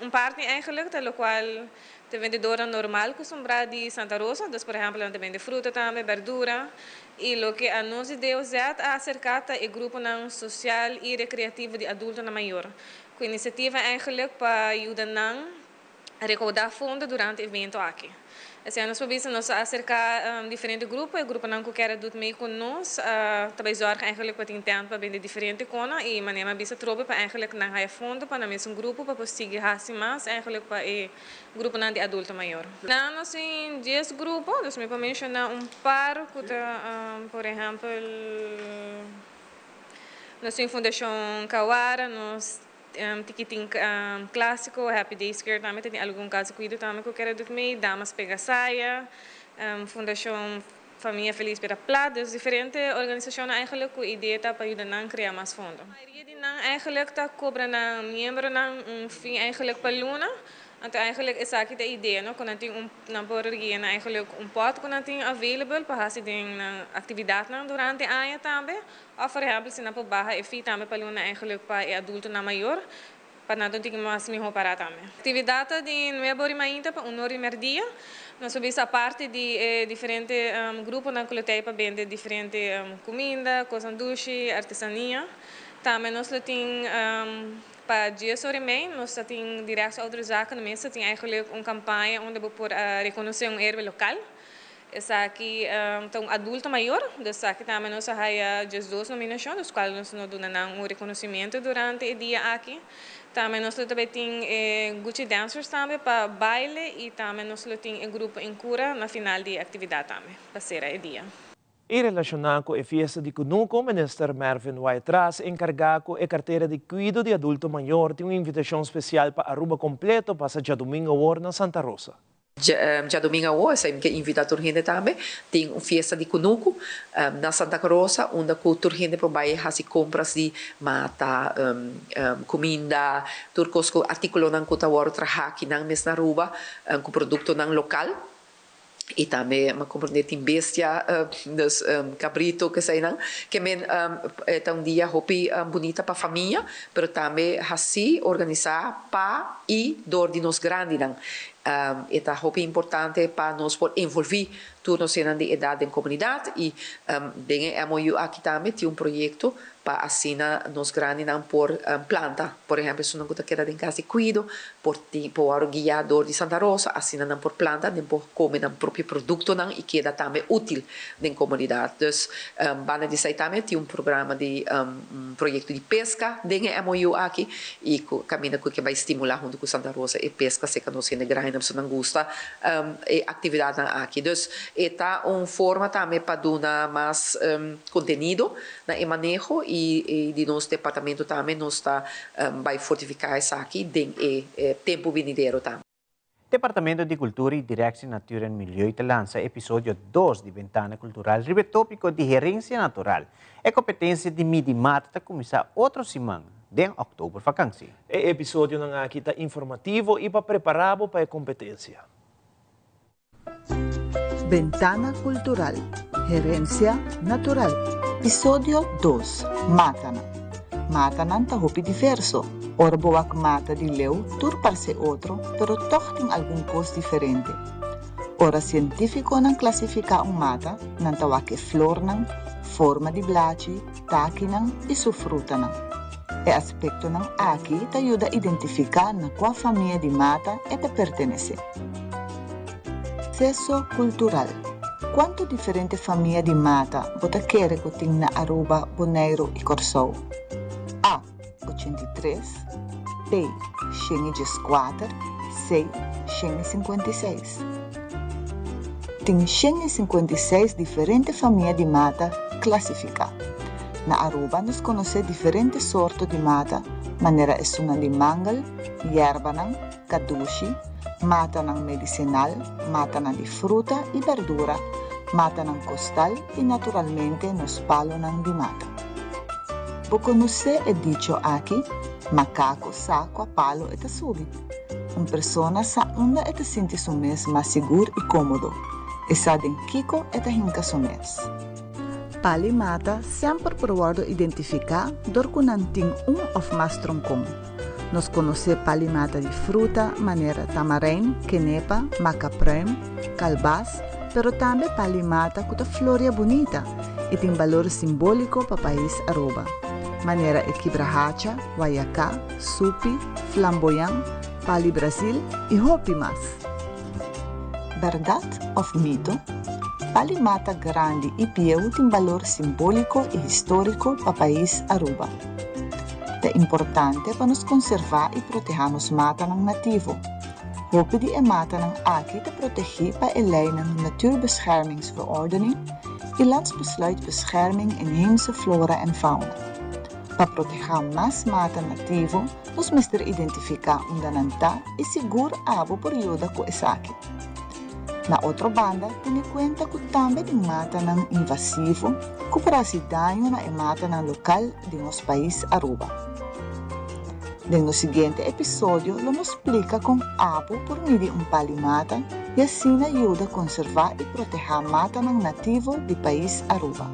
un parti eigenlijk ta locual ta bendedornan normal costumbrá di Santa Rosa, dus por ehempel nan ta bende fruta tambe, berdura, y loke a nos di DOZ a acerca ta e gruponan social y recreativo di adultonan mayor, cu iniciativa eigenlijk pa yuda nan rekoudá fondo durante evento aki. Esei nos por bisa nos a aserká diferente grupo, e gruponan ku kier a dut mee ku nos ta bai zòrg eigenlijk pa tin tènt pa bende diferente kona i manera mi a bisa trobe pa eigenlijk nan haya fondo pa nan mesun grupo pa por sigui hasi mas eigenlijk pa e gruponan di adulto mayor. Nan nos tin dies grupo, dus mi por menshoná un par ku ta por ehèmpel nos tin Fundashon Kawara, nos Tiki tin Clasico, Happy Days Care tambe ta tin algun caso cuido tambe cu kere dut mee, Damas Pega Saya, Fundacion Famia Feliz Bira Plat, dus diferente organisacionnan eigenlijk cu idea ta pa yuda nan crea mas fondo. Mayoria di nan eigenlijk ta cobra nan miembronan un fee eigenlijk pa luna, anto eigenlijk esaki ta e idea no, cu nan tin un nan por yena eigenlijk un pot cu nan tin available pa haci den nan actividadnan durante aña tambe. Òf por ehèmpel si nan por baha e fee tambe pa luna eigenlijk pa e adultonan mayor pa nan ta un tiki mas mihó pará tambe. Aktividat ta di nuebe ora i mainta pa un ora i mèrdia. Nos por bisa aparte di e diferente gruponan ku lo ta ei pa bende diferente kuminda, kosnan dushi, artesania. Tambe nos lo tin pa dies ora i mei nos ta tin Directie Oudere Zaken mes ta tin eigenlijk un kampaña unda bo por rekonosé un héroe lokal. Esaki ta un adulto mayor, dus esaki tambe nos a haya 12 nominacion, dus cual nos no duna nan un reconocimiento durante e dia aki. Tambe nos lo tambe tin e Gucci Dancers tambe pa baile y tambe nos lo tin e grupo En Cura na final di e actividad tambe pa cera e dia. I relashoná ku e fiesta di Kunuku, Minister Mervin Wyatt-Ras enkargá ku e kartera di kuido di adulto mayor tin un invitashon spesial pa Aruba kompleto pasa djadumingu awor na Santa Rosa. Djadumingu awor, esei mi ke invitá tur hende tambe, tin un fiesta di kunuku na Santa Rosa unda ku tur hende por bai hasi kompras di mata, kuminda, tur kos ku artíkulonan ku ta wòrdu trahá akinan mes na Aruba ku produktonan lokal. I tambe mi a komprendé tin bestia, dus kabrito keseinan. Ke men e ta un dia hopi bunita pa famia, pero tambe hasí organisá pa i dor di nos grandinan. E ta hopi importante pa nos por envolví tur nos hendenan di edat den komunidat i den e MOU aki tambe tin un proyekto pa asina nos grandinan por planta. Por ehempel esunnan ku ta keda den kas di kuido por tin por wòrdu guiá dor di Santa Rosa asina nan por planta den por kome nan propio produktonan i keda tambe útil den komunidat. Dus banda di esei tambe tin un programa di un proyekto di peska den e MOU aki i ku kaminda ku ke bai stimulá huntu ku Santa Rosa e peska serka nos hende grandi nan pasobra nan gusta e aktividatnan aki. Dus e ta un forma tambe pa duna mas kontenido na e maneho i di nos departamento tambe nos ta bai fortifiká esaki den e tempu binidero tambe. Departamento di Cultura y Directie Natuur en Milieu ta lansa episodio dos di Bentana Cultural riba e topico di herencia natural. E competencia di midi mata ta cuminsa otro siman den october vakantie. E episodionan aki ta informativo y pa prepara bo pa e competencia. Bentana Kultural, Herensia Natural. Episodio dos, Matanan. Matanan ta hopi diverso. Ora bo wak mata di leu tur parse otro, pero tòg tin algun kos diferente. Ora sientífikonan klasifiká un mata, nan ta wak e flornan, forma di blachi, takinan i su frutanan. E aspektonan aki ta yuda identifiká na kua famia di mata e ta pertenesé. Seso kultural. Kuantu diferente famia di mata bo ta kere ku tin na Aruba, Boneiru i Kòrsou? A, 83, B, 114, C, 156. Tin 156 diferente famia di mata klasifiká. Na Aruba nos konosé diferente sorto di mata manera esunnan di mangel, yerbanan, kadushi, matanan medisinal, matanan di fruta i berdura, matanan kostal i naturalmente nos palonan di mata. Bo konosé e dicho aki, Makako sa kua palo e ta subi. Un persona sa unda e ta sinti su mes mas sigur i kómodo. E sa den kiko e ta hinka su mes. Pal'i mata semper por wòrdu identifiká dor ku nan tin un òf mas tronkon. Nos konosé pal'i mata di fruta manera tamarein, kenepa, makapruim, kalbas, pero tambe pal'i mata ku ta floria bunita i tin balor simbóliko pa pais Aruba, manera e kibrahacha, wayaká, supi, flamboyan, pal'i Brazil i hopi mas. Bèrdat òf mito? Pal'i mata grandi i bieu tin balor simbóliko i históriko pa pais Aruba. Ta importante pa nos konservá i protehá nos matanan nativo. Hopi di e matanan aki ta protegí pa e leinan Natuurbeschermingsverordening i Landsbesluit Bescherming Inheemse Flora en Fauna. Pa protehá mas mata nativo, nos mester identifiká unda nan ta i sigur abo por yuda ku esaki. Na otro banda, tene kuenta ku tambe tin matanan invasivo ku por hasi daño na e matanan lokal di nos pais Aruba. Den nos siguiente episodio lo nos splika kon abo por midi un pali mata i asina yuda konservá i protehá matanan nativo di pais Aruba.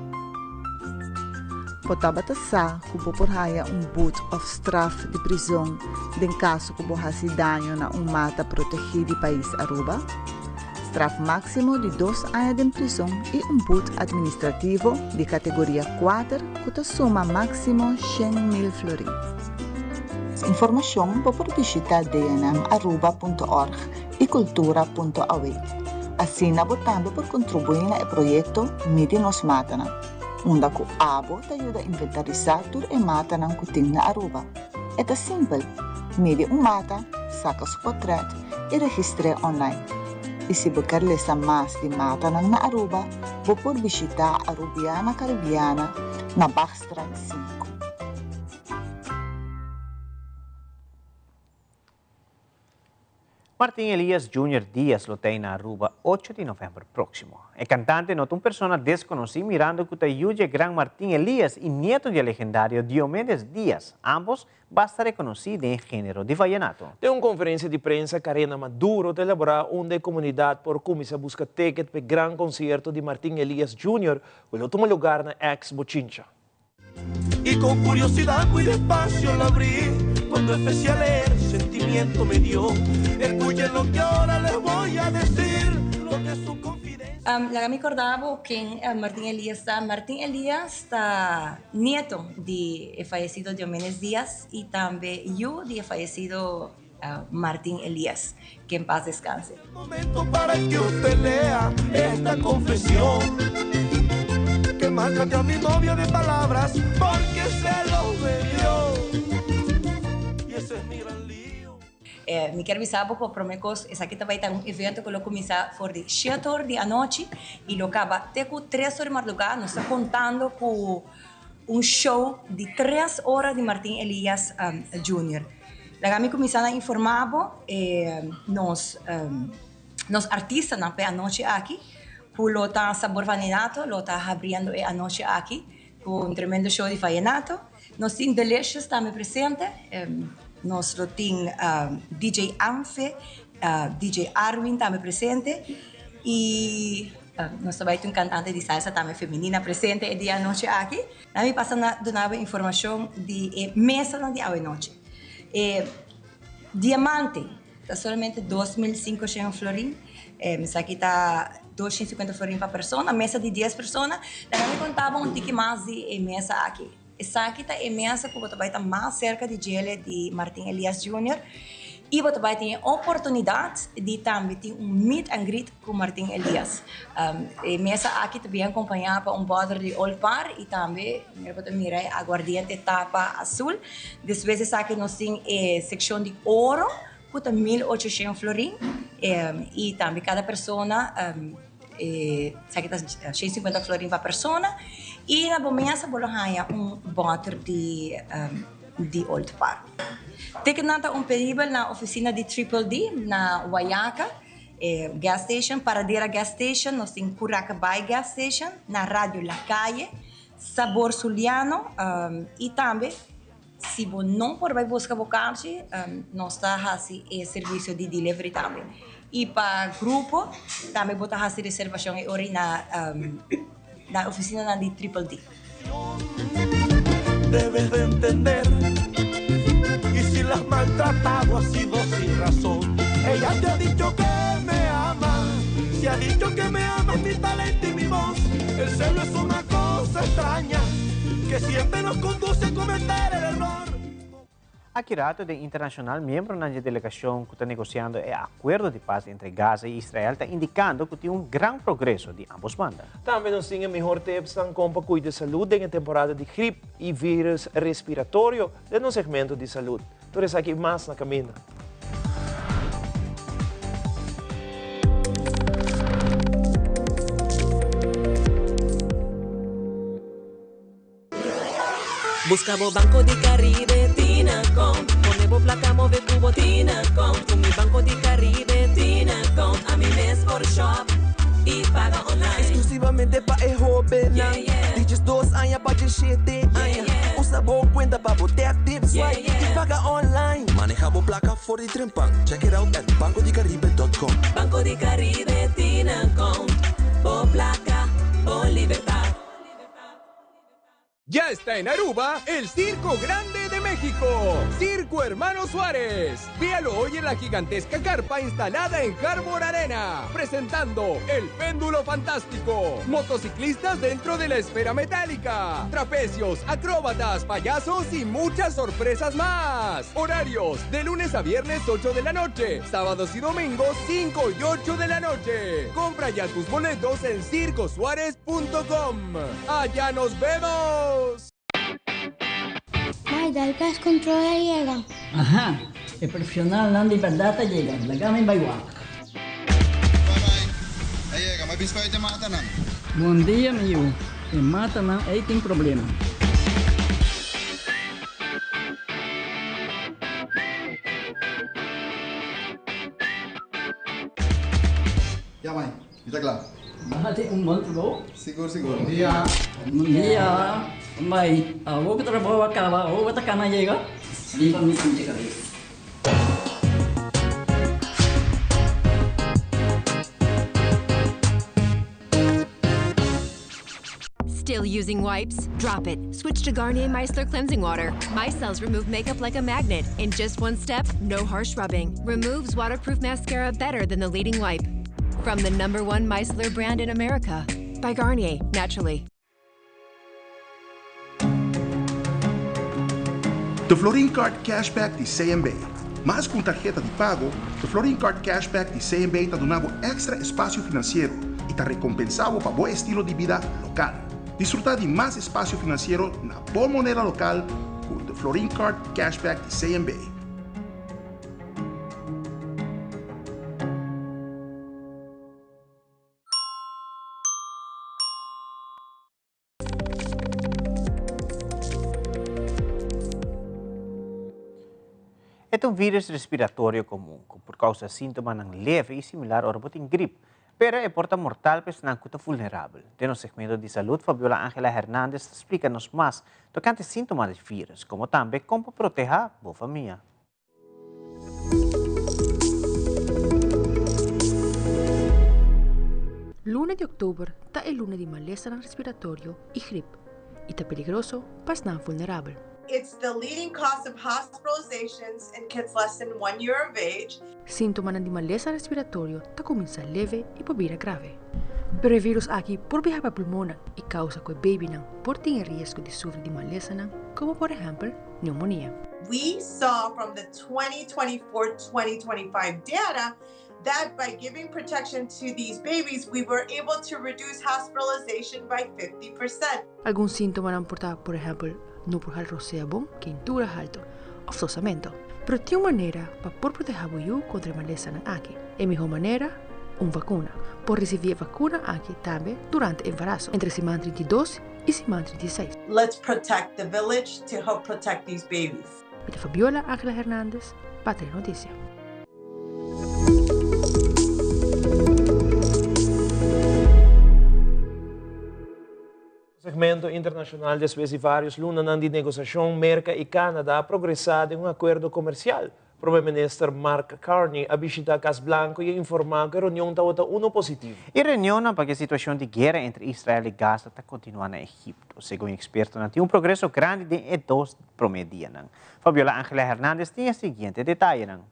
Bo tabata sa ku bo por haya un but òf straf di prizon den kaso ku bo hasi daño na un mata protegí di pais Aruba? Straf máksimo di dos aña den prizon i un but administrativo di kategoria kuater ku ta suma máksimo 100.000 florin. Informashon bo por bishita dnmaruba.org i cultura.aw. Asina bo tambe por kontribuí na e proyekto Midi Nos Matanan. Unda ku abo ta yuda inventarisá tur e matanan ku tin na Aruba. E ta simpel, midi un mata, saka su potrèt i registr'é online. I si bo ker lesa mas di matanan na Aruba, bo por bishitá Arubiana Caribiana na Bachstraat sinku. Martin Elias Junior Diaz lo ta na Aruba 8 di november proximo. E cantante no ta un persona desconoci mirando cu ta yiu di gran Martin Elias y nieto di legendario Diomedes Diaz, ambos basta reconoci den genero di vallenato. Den un conferencia di prensa, Karina Maduro ta elabora unda e comunidad por cuminsa busca ticket pa e gran concierto di Martin Elias Junior, cu lo tuma lugar na Ex Bochincha. Y con curiosidad muy despacio la abrí. Cuando empecé a leer, sentimiento me dio. Escuchen lo que ahora les voy a decir, lo que es su confidencia. Um, laga mi corda bo ken eh, Martin Elias ta. Martin Elias ta nieto di e fallecido Diomedes Diaz y tambe yu di e fallecido uh, Martin Elias. Que en paz descanse. Momento para que usted lea esta confesión. Que maltraté a mi novia de palabras porque se lo bebió. Y ese es mi gran lío. Eh, mi kier bisa bo cu prome cos, esaki ta bay ta un evento cu lo cuminsa for di 7 or di anochi y lo caba te cu 3 or di madruga. Nos ta contando cu un show di 3 ora di Martin Elias um, Jr. Laga mi cuminsa na informa bo eh, nos, um, nos artistanan pe anochi aki, cu lo ta Sabor Vallenato, lo ta habriendo e anochi aki cu un tremendo show di vallenato. Nos tin Delicious tambe presente, um, nos lo tin um, DJ Anfe, DJ Arwin tambe presente y nos ta bay tin un cantante di salsa tambe femenina presente e dia anochi aki. Na mi pasa na duna bo informacion di e mesanan di awe nochi. E diamante ta solamente 2500 florin. Esaki ta 250 florin pa persona, mesa di 10 persona. Laga mi conta bo un tiki mas di e mesa aki. Esaki ta e mesa cu bo ta bay ta mas cerca di djele di Martin Elias Junior y bo ta bay tin e oportunidad di tambe tin un meet and greet cu Martin Elias. E mesa aki ta bien acompaña pa un boter di Old Parr y tambe mira bo ta mira e aguardiente tapa azul. Despues esaki nos tin e seccion di oro cu ta 1800 florin y tambe cada persona esaki ta 150 florin pa persona y na bo mesa bo lo haya un boter di di Old Parr. Ticketnan ta obtenibel na oficina di Triple D na Wayaca gas station, Paradera gas station, nos tin Curaca Bay gas station, na Radio La Calle, Sabor Zuliano y tambe si bo no por bay busca bo karchi, nos ta haci e servicio di delivery tambe. Y pa grupo, tambe bo ta haci reservacion e ora na. na e oficinanan di Triple D. Debes de entender Y si la has maltratado ha sido sin razón Ella te ha dicho que me ama Si ha dicho que me amas mi talento y mi voz El celo es una cosa extraña Que siempre nos conduce a cometer el error Aki rato den internacional miembronan dje delegacion cu ta negociando e acuerdo di paz entre Gaza y Israel ta indicando cu tin un gran progreso di ambos banda. Tambe nos tin e mihor tipsnan con pa cuida salud den e temporada di grip y virus respiratorio den nos segmento di salud. Tur esaki y mas na caminda. Busca bo Banco di Caribe Tinacom Pone bo placa move cu bo Tinacom Cu mi Banco di Caribe Tinacom Ami mes por shop y paga online. Exclusivamente pa e hobennan di diesdos aña pa diesshete aña. Usa bo cuenta pa bo tap, tip, swipe y paga online. Maneha bo placa for di trempan. Check it out at bancodicaribe dot com. Banco di Caribe Tinacom Bo placa, bo libertad. Ya está en Aruba el Circo Grande de México, Circo Hermano Suárez. Véalo hoy en la gigantesca carpa instalada en Harbor Arena, presentando El Péndulo Fantástico, motociclistas dentro de la esfera metálica, trapecios, acróbatas, payasos y muchas sorpresas más. Horarios de lunes a viernes 8 de la noche, sábados y domingos 5 y 8 de la noche. Compra ya tus boletos en circosuárez.com. ¡Allá nos vemos! Mai, dal pest control a yega. Aha, e profesionalnan di berdad a yega, laga mi bai wak. A yega, ma biscoit e matanan. Bon dia mi yu, e matanan ei tin problema. Ya mai, Mi ta kla. Bo hasi un bon trabou. Sigur, sigur. Bon dia. Bon dia. Bai, awor ku trabou a kaba, awor bo ta kana yega? Riba mi sinti kabes. Still using wipes? Drop it. Switch to Garnier Micellar Cleansing Water. Micelles remove makeup like a magnet. In just one step, no harsh rubbing. Removes waterproof mascara better than the leading wipe. From the number one micellar brand in America. By Garnier, naturally. The Florin Card Cashback di CMB. Mas ku un tarheta di pago, The Florin Card Cashback di CMB ta duna bo èkstra espasio finansiero i ta rekompensá bo pa bo estilo di bida lokal. Disfrutá di mas espasio finansiero na bo moneda lokal ku The Florin Card Cashback di CMB. E ta un virus respiratorio comun cu por causa sintomanan leve y similar ora bo tin grip, pero e por ta mortal pa esnan cu ta vulnerabel. Den nos segmento di salud, Fabiola Angela Hernandez ta splica nos mas tocante sintoma di virus, como tambe con pa proteha bo famia. Luna di òktober ta e luna di malesanan respiratorio i grip i ta peligroso pa esnan vulnerabel. It's the leading cause of hospitalizations in kids less than one year of age. Síntomanan di malesa respiratorio ta kuminsá leve i por bira grave. Pero e vírus aki por biaha pa pulmonnan i kousa ku e babynan por tin e riesgo di sufri di malesanan komo por ehèmpel neumonía. We saw from the 2024-2025 data that by giving protection to these babies, we were able to reduce hospitalization by 50%. Algun síntomanan por ta, por ehèmpel, no por hal rosea bon, keintura haltu, òf sosamentu. Pero tin un manera pa por protehá bo yu kontra e malesanan aki. E mihó manera? Un vakuna. Por risibí e vakuna aki tambe durante embaraso, entre siman 32 i siman 36. Let's protect the village to help protect these babies. Mi ta Fabiola Angela Hernandez pa Telenoticia. Segmento internacional Despues di varios lunanan di negociacion, Merca y Canada a progresa den un acuerdo comercial. Prome Minister Mark Carney a bishita Cas Blanco y a informa cu e reunion tawata uno positivo. E reunionnan pa cu e situacion di guera entre Israel y Gaza ta continua na Egipto. Segun expertonan tin un progreso grandi den e dos prome dianan. Fabiola Angela Hernandez tin e siguiente detayenan.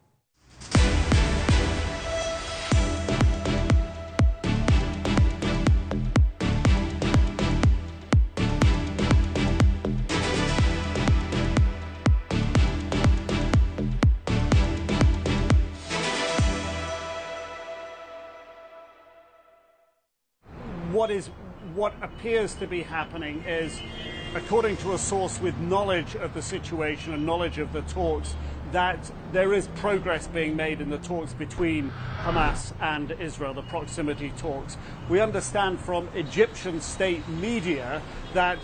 What is what appears to be happening is, according to a source with knowledge of the situation and knowledge of the talks, that there is progress being made in the talks between Hamas and Israel, the proximity talks. We understand from Egyptian state media that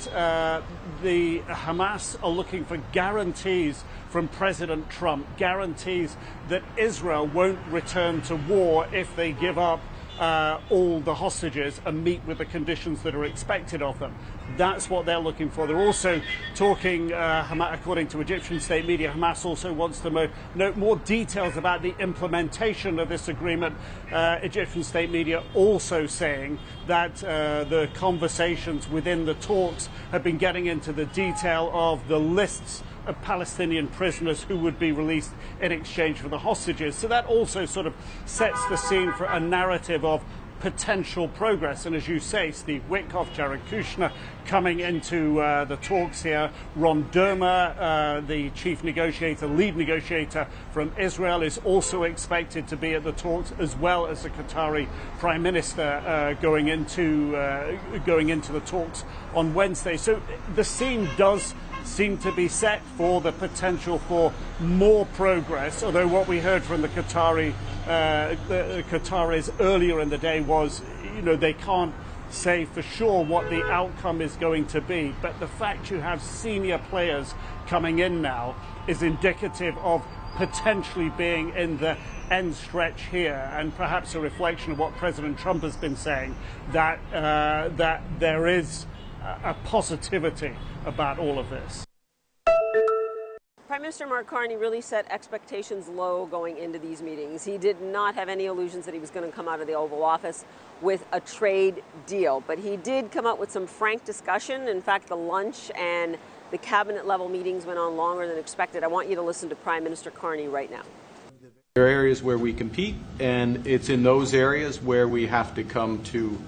the Hamas are looking for guarantees from President Trump, guarantees that Israel won't return to war if they give up all the hostages and meet with the conditions that are expected of them. That's what they're looking for. They're also talking, according to Egyptian state media, Hamas also wants to know more details about the implementation of this agreement. Egyptian state media also saying that the conversations within the talks have been getting into the detail of the lists of Palestinian prisoners who would be released in exchange for the hostages. So that also sort of sets the scene for a narrative of potential progress. And as you say, Steve Witkoff, Jared Kushner coming into the talks here. Ron Dermer, the chief negotiator, lead negotiator from Israel, is also expected to be at the talks, as well as the Qatari Prime Minister going into the talks on Wednesday. So the scene does seem to be set for the potential for more progress, although what we heard from the Qataris earlier in the day was, they can't say for sure what the outcome is going to be, but the fact you have senior players coming in now is indicative of potentially being in the end stretch here, and perhaps a reflection of what President Trump has been saying, that there is a positivity about all of this. Prime Minister Mark Carney really set expectations low going into these meetings. He did not have any illusions that he was going to come out of the Oval Office with a trade deal, but he did come up with some frank discussion. In fact, the lunch and the cabinet level meetings went on longer than expected. I want you to listen to Prime Minister Carney right now. There are areas where we compete, and it's in those areas where we have to come to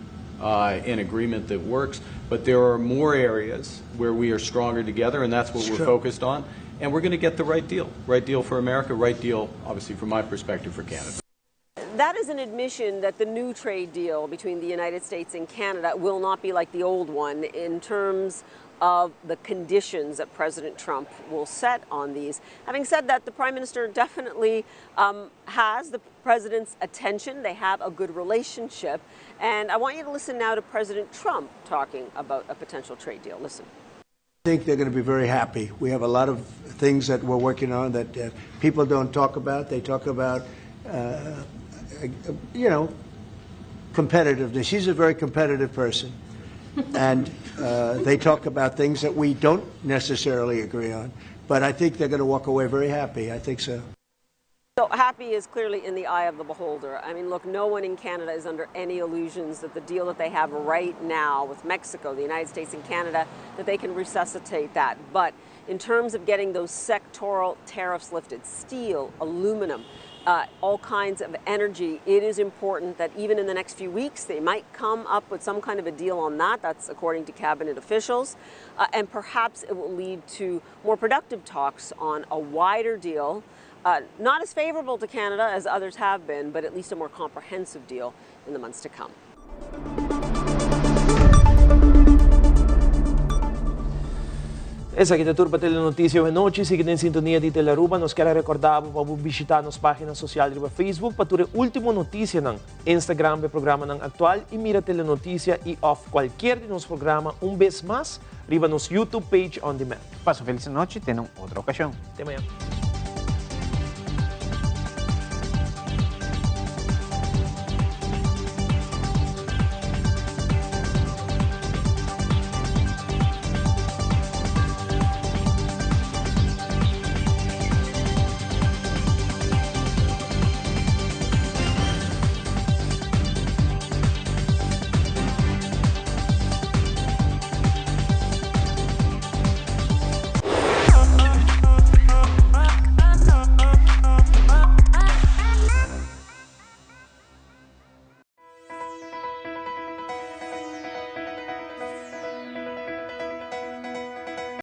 an agreement that works. But there are more areas where we are stronger together, and that's what we're focused on. And we're going to get the right deal. Right deal for America, right deal, obviously, from my perspective, for Canada. That is an admission that the new trade deal between the United States and Canada will not be like the old one in terms of the conditions that President Trump will set on these. Having said that, the Prime Minister definitely has the president's attention. They have a good relationship. And I want you to listen now to President Trump talking about a potential trade deal. Listen. I think they're going to be very happy. We have a lot of things that we're working on that people don't talk about. They talk about competitiveness. He's a very competitive person. And they talk about things that we don't necessarily agree on. But I think they're going to walk away very happy. I think so. So happy is clearly in the eye of the beholder. No one in Canada is under any illusions that the deal that they have right now with Mexico, the United States and Canada, that they can resuscitate that. But in terms of getting those sectoral tariffs lifted, steel, aluminum, all kinds of energy, it is important that even in the next few weeks, they might come up with some kind of a deal on that. That's according to cabinet officials. And perhaps it will lead to more productive talks on a wider deal. Not as favorable to Canada as others have been, but at least a more comprehensive deal in the months to come. Esaki ta tur pa Telenoticia awe nochi. Sigui den sintonia di Telearuba. Nos kier a recorda bo pa bo bishita nos pagina social riba Facebook pa tur e ultimo noticianan, Instagram pa e programanan actual y mira Telenoticia y of cualkier di nos programa un bes mas riba nos YouTube page on demand. Pasa un feliz nochi, te na un otro ocasion. Te mañana.